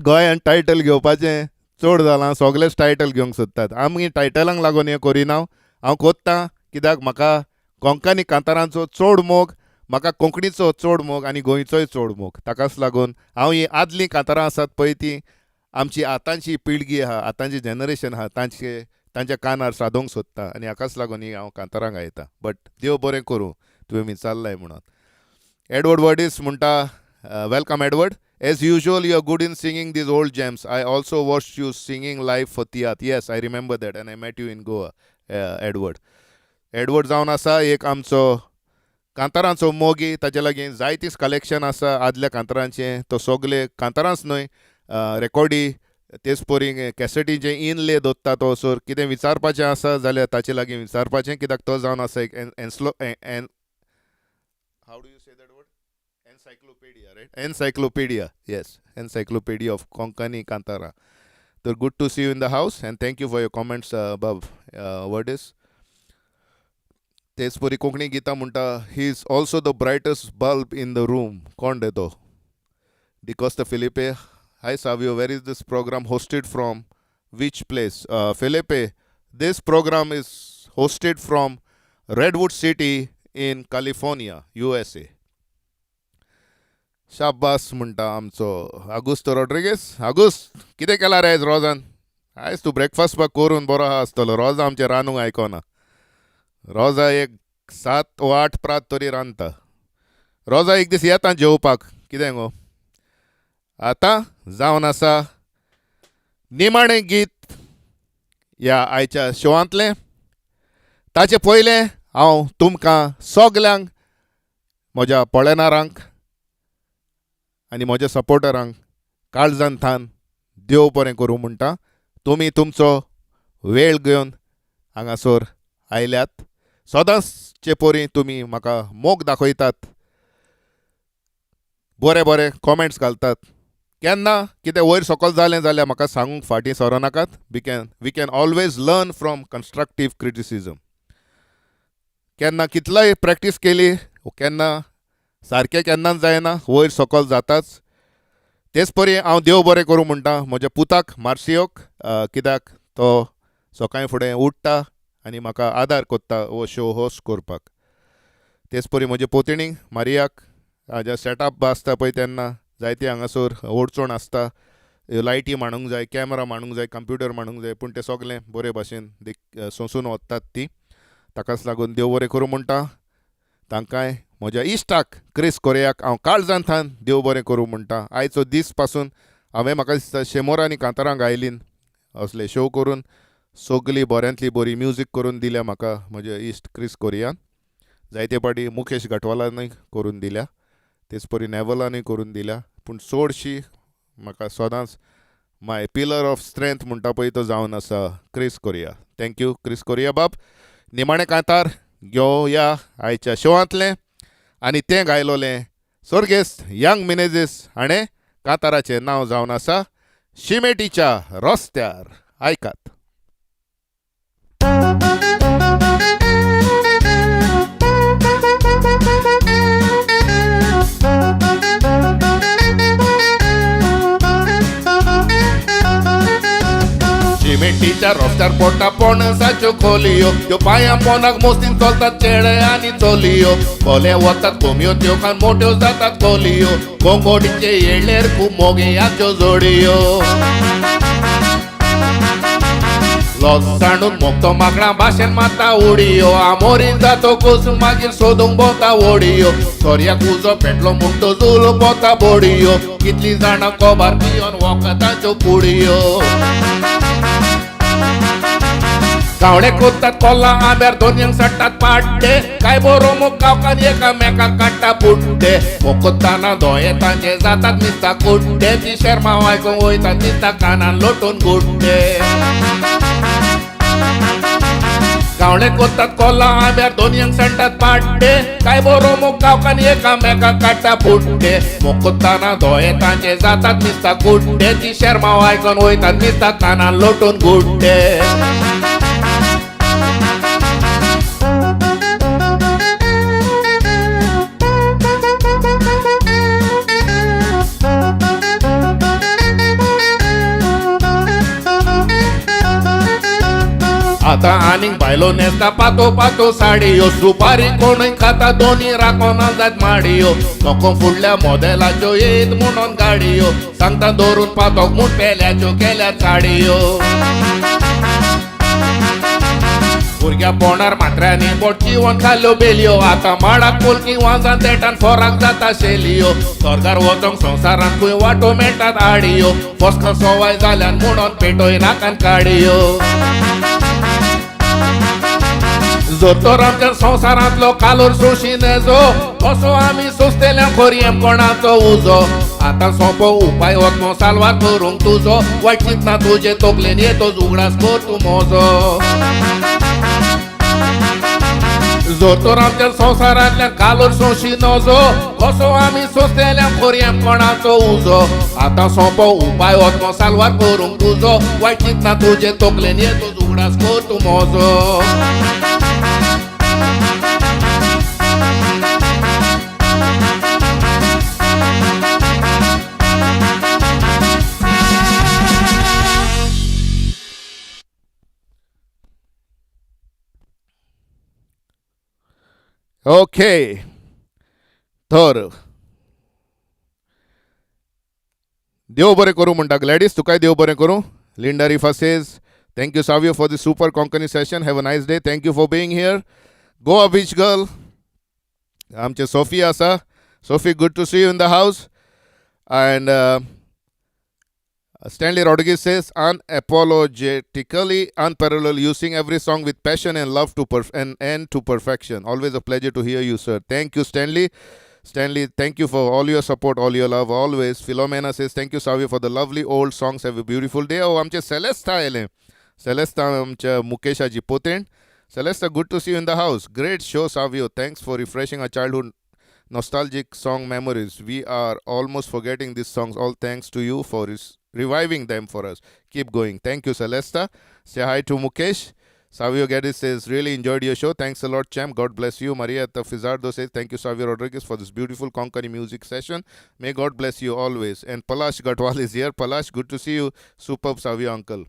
गोंयान टायटल घेवपाचें चड जालां, सगलेच टायटल घेवंक सोदतात. आमी टायटलांक लागून हें करिना, हांव कोत्तां कित्याक म्हाका कोंकणी कांतारांचो चड मोग, म्हाका कोंकणीचो चड मोग आनी गोंयचोय चड मोग. ताकाच लागून हांव हीं आदलीं कांतारां आसात पळय तीं आमची आतांची पिळगी आहा, आतांची जनरेशन आहा, तांचे तांच्या कानार सादोवंक सोदता आनी हाकाच लागून ही हांव कांतारां गायता. बट देव बरें करूं तुवें विचारलाय म्हणून. एडवर्ड वर्डीस म्हणटा, welcome Edward, as usual you are good in singing these old gems. I also watch you singing live for tiatr. Yes, I remember that and I met you in Goa. Edward, Edward जावन आसा एक आमचो कांतारांचो मोगी, ताचे लागीं जायतीच collection आसा आदल्या कांतारांचें. तो सगले कांतारांच न्हय, रेकॉर्डी तेच परी कॅसेटीचें इनले दवरता तो. सर कितें विचारपाचें आसा जाल्यार ताचे लागीं विचारपाचें, कित्याक तो जावन आसा एक एन्स्लो N how do you say that word? Encyclopedia, right? Encyclopedia, yes, encyclopedia of Konkani कांतारा. तर good to see you in the house and thank you for your comments बाब वर्डीस. तेच परी कोंकणी गितां म्हणटा, he is also the brightest bulb in the room. कोण रे तो? D'Costa Filipe, hi Savio, where is this program hosted from, which place? Filipe, this program is hosted from Redwood City in California, USA. शाबास म्हणटा आमचो आगुस्त Rodrigues. आगुस्त, कितें केलां रे आयज रोजान? आयज तूं ब्रेकफास्ट बा करून बरो आहा आसतलो. रोजा आमचें रांदूंक आयकना. रोजा एक 7 वा 8 प्रात तरी रांदता. रोजा एक दीस येता जेवपाक, कितें गो? आतां जावन आसा निमाणें गीत ह्या आयच्या शोवांतलें. ताचे पयलें हांव तुमकां सगल्यांक, म्हज्या पळेणारांक आनी म्हज्या सपोर्टरांक काळजान थान देव बरें करूं म्हणटा. तुमी तुमचो वेळ घेवन हांगासर आयल्यात, सदांचचे परी तुमी म्हाका मोग दाखयतात, बरे बरे कॉमेंट्स घालतात. केन्ना कितें वयर सकयल जालें जाल्यार म्हाका सांगूंक फाटीं सरोनाकात. We can always learn from constructive criticism. केन्ना कितलोय प्रॅक्टीस केली, केन्ना सारकें केन्नाच जायना, वयर सकयल जाताच. तेच परी हांव देव बरें करूं म्हणटा म्हज्या पुताक मार्सियोक, कित्याक तो सकाळीं फुडें उठ्ठा आनी म्हाका आदार कोत्ता हो शो होस्ट करपाक. तेच परी म्हजे पोतिणीक मारियाक, हाज्या सेटअप आसता पळय तेन्ना जायती हांगासर अडचण आसता, लायटी मांडूंक जाय, कॅमरा मांडूंक जाय, कंप्युटर मांडूंक जाय, पूण तें सगलें बरे भाशेन सोंसून वतात ती. ताकाच लागून देव बरें करूं म्हणटा तांकांय. म्हज्या इश्टाक क्रिस कोरियाक हांव काळजान थान देव बरें करूं म्हणटा. आयचो दीस पासून हांवें म्हाका दिसता शेमोरांनी कांतारां गायलीन, असले शो करून सगली बऱ्यांतली बरी म्युजीक करून दिल्या म्हाका म्हज्या इश्ट क्रिस कोरियान. जायते पाटी मुकेश गटवालानूय करून दिल्या, तेच परी नेवलानूय करून दिल्या, पूण चडशी म्हाका सदांच माय पिलर ऑफ स्ट्रेंथ म्हणटा पळय तो जावन आसा Chris Correa. Thank you Chris Correa बाब. निमाणें कांतार घेवया आयच्या शोवांतलें आनी तें गायलोलें सोर्गेस्त यंग मिनेझीस हाणें. कांताराचें नांव जावन आसा शिमेटीच्या रस्त्यार. आयकात. दिंडीच्या रस्त्यार पोटा पणसाच्यो खोलयो, त्यो पांयां पोनाक मोस्तीन चलतात चेडे आनी चलयो. कोले वतात कोमयो त्यो खान मोट्यो जातात कोलयो, कोंगोडीचे येळेर खूब मोगेयाच्यो जोडयो. लॉस सांडून मोगतो माकडां भाशेन मारता उडयो, आमोरीन जातकूच मागीर सोदूंक भोंवता ओडियो. सोर्याक उजो पेटलो म्हणटो जुल पोता बोडयो, कितलीं जाणां कोबार पियोन वखदाच्यो पुडयो. गावडे कोत्तात कोल्ला आंब्यार दोनयांक सट्टात पाड्डे, काय बरो मोग गांवकार एकामेकाक काडटा पुड्डे. मोखताना दोळे तांचे जातात निस्ता कुड्डे, ती शेर्मांव आयकूंक वयतात निस्ता कानान लोटून गुड्डे. गावडे कोत्तात कोल्ला आंब्यार दोनयांक सट्टात पाड्डे, काय बरो मोग गांवकार एकामेकाक काडटा पुड्डे. मोखताना दोळे तांचे जातात निस्ता कुड्डे, ती शेर्मांव आयकून वयतात निस्ता कानान लोटून गुड्डे. आतां आनीक बायलो न्हेसता पातो पातो साडयो, सुपारी कोणूय खाता दोनी राखोना जायत माडयो. नको फुडल्या मोदेलाच्यो येयत म्हणून गाडयो, सांगता दवरून पातोक म्हूण पेल्याच्यो केल्या साडयो. भुरग्या पोणार मात्र्यांनी बोट जिवन खाल्ल्यो बेलयो, आतां माडाक पोलकी वाजान देटान फोराक जाता शेलियो. स्वर्गार वचोंक संवसारांत खंय वाटो मेळटात आडयो, फस्कां सवाय जाल्यान म्हणून पेटय नाकान काडयो. जर तर आमच्या संवसारांतलो कालोर सोशी नेजो, कसो आमी सोंसतल्या खोरयेम कोणाचो उजो. आतां सोंपो उपाय वतलो साल्वार करूंक तुजो, वायट चिंतना तुजे तकलेन येतोच उगडास कर तूं म्हजो. जर तर आमच्या संवसारांतल्या कालोर सोशी नजो, कसो आमी सोंसतल्या खोरयेम कोणाचो उजो. आतां सोंपो उपाय वतलो साल्वार करूंक तुजो, वायट चिंतना तुजे तकलेन येतोच उगडास कर तूं म्हजो. ओके, तर देव बरें करूं म्हणटा ग्लॅडीस, तुकाय देव बरें करूं. Linda Rifa says thank you Savio for the super Konkani session, have a nice day, thank you for being here. Goa beach girl आमचे सोफी आसा. Sophie, good to see you in the house. And Stanley Rodriguez says, unapologetically unparalleled, you sing every song with passion and love to and to perfection. Always a pleasure to hear you, sir. Thank you, Stanley. Stanley, thank you for all your support, all your love, always. Philomena says, thank you, Savio, for the lovely old songs. Have a beautiful day. Oh, आमचे सेलेस्ता आयले. सेलेस्ता आमच्या मुकेशाची पोतेण. Celesta, good to see you in the house. Great show, Savio. Thanks for refreshing our childhood nostalgic song memories. We are almost forgetting these songs. All thanks to you for reviving them for us. Keep going. Thank you, Celesta. Say hi to Mukesh. Savio Geddes says, really enjoyed your show. Thanks a lot, champ. God bless you. Maria Fizardo says, thank you, Savio Rodriguez, for this beautiful Konkani music session. May God bless you always. And Palash Gatwal is here. Palash, good to see you. Superb, Savio uncle.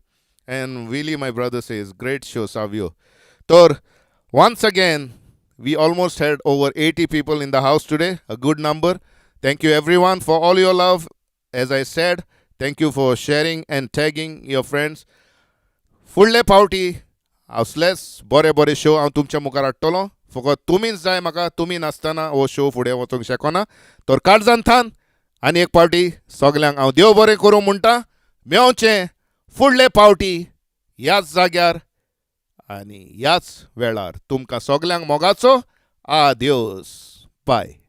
And Willie, my brother, says, great show, Savio. Tor, once again, we almost had over 80 people in the house today, a good number. Thank you everyone for all your love. As I said, thank you for sharing and tagging your friends. फुडले फावटी असलेच बरे बरे show हांव तुमच्या मुखार हाडटलो. फकत तुमीच जाय म्हाका, तुमी नासतना हो शो फुडें वचूंक शकना. तर काळजान थान आनी एक फावटी सगल्यांक हांव देव बरें करूं म्हणटा. मेवचें फुडले फावटी ह्याच जाग्यार आनी ह्याच वेळार. तुमकां सगल्यांक मोगाचो आदियोस. बाय.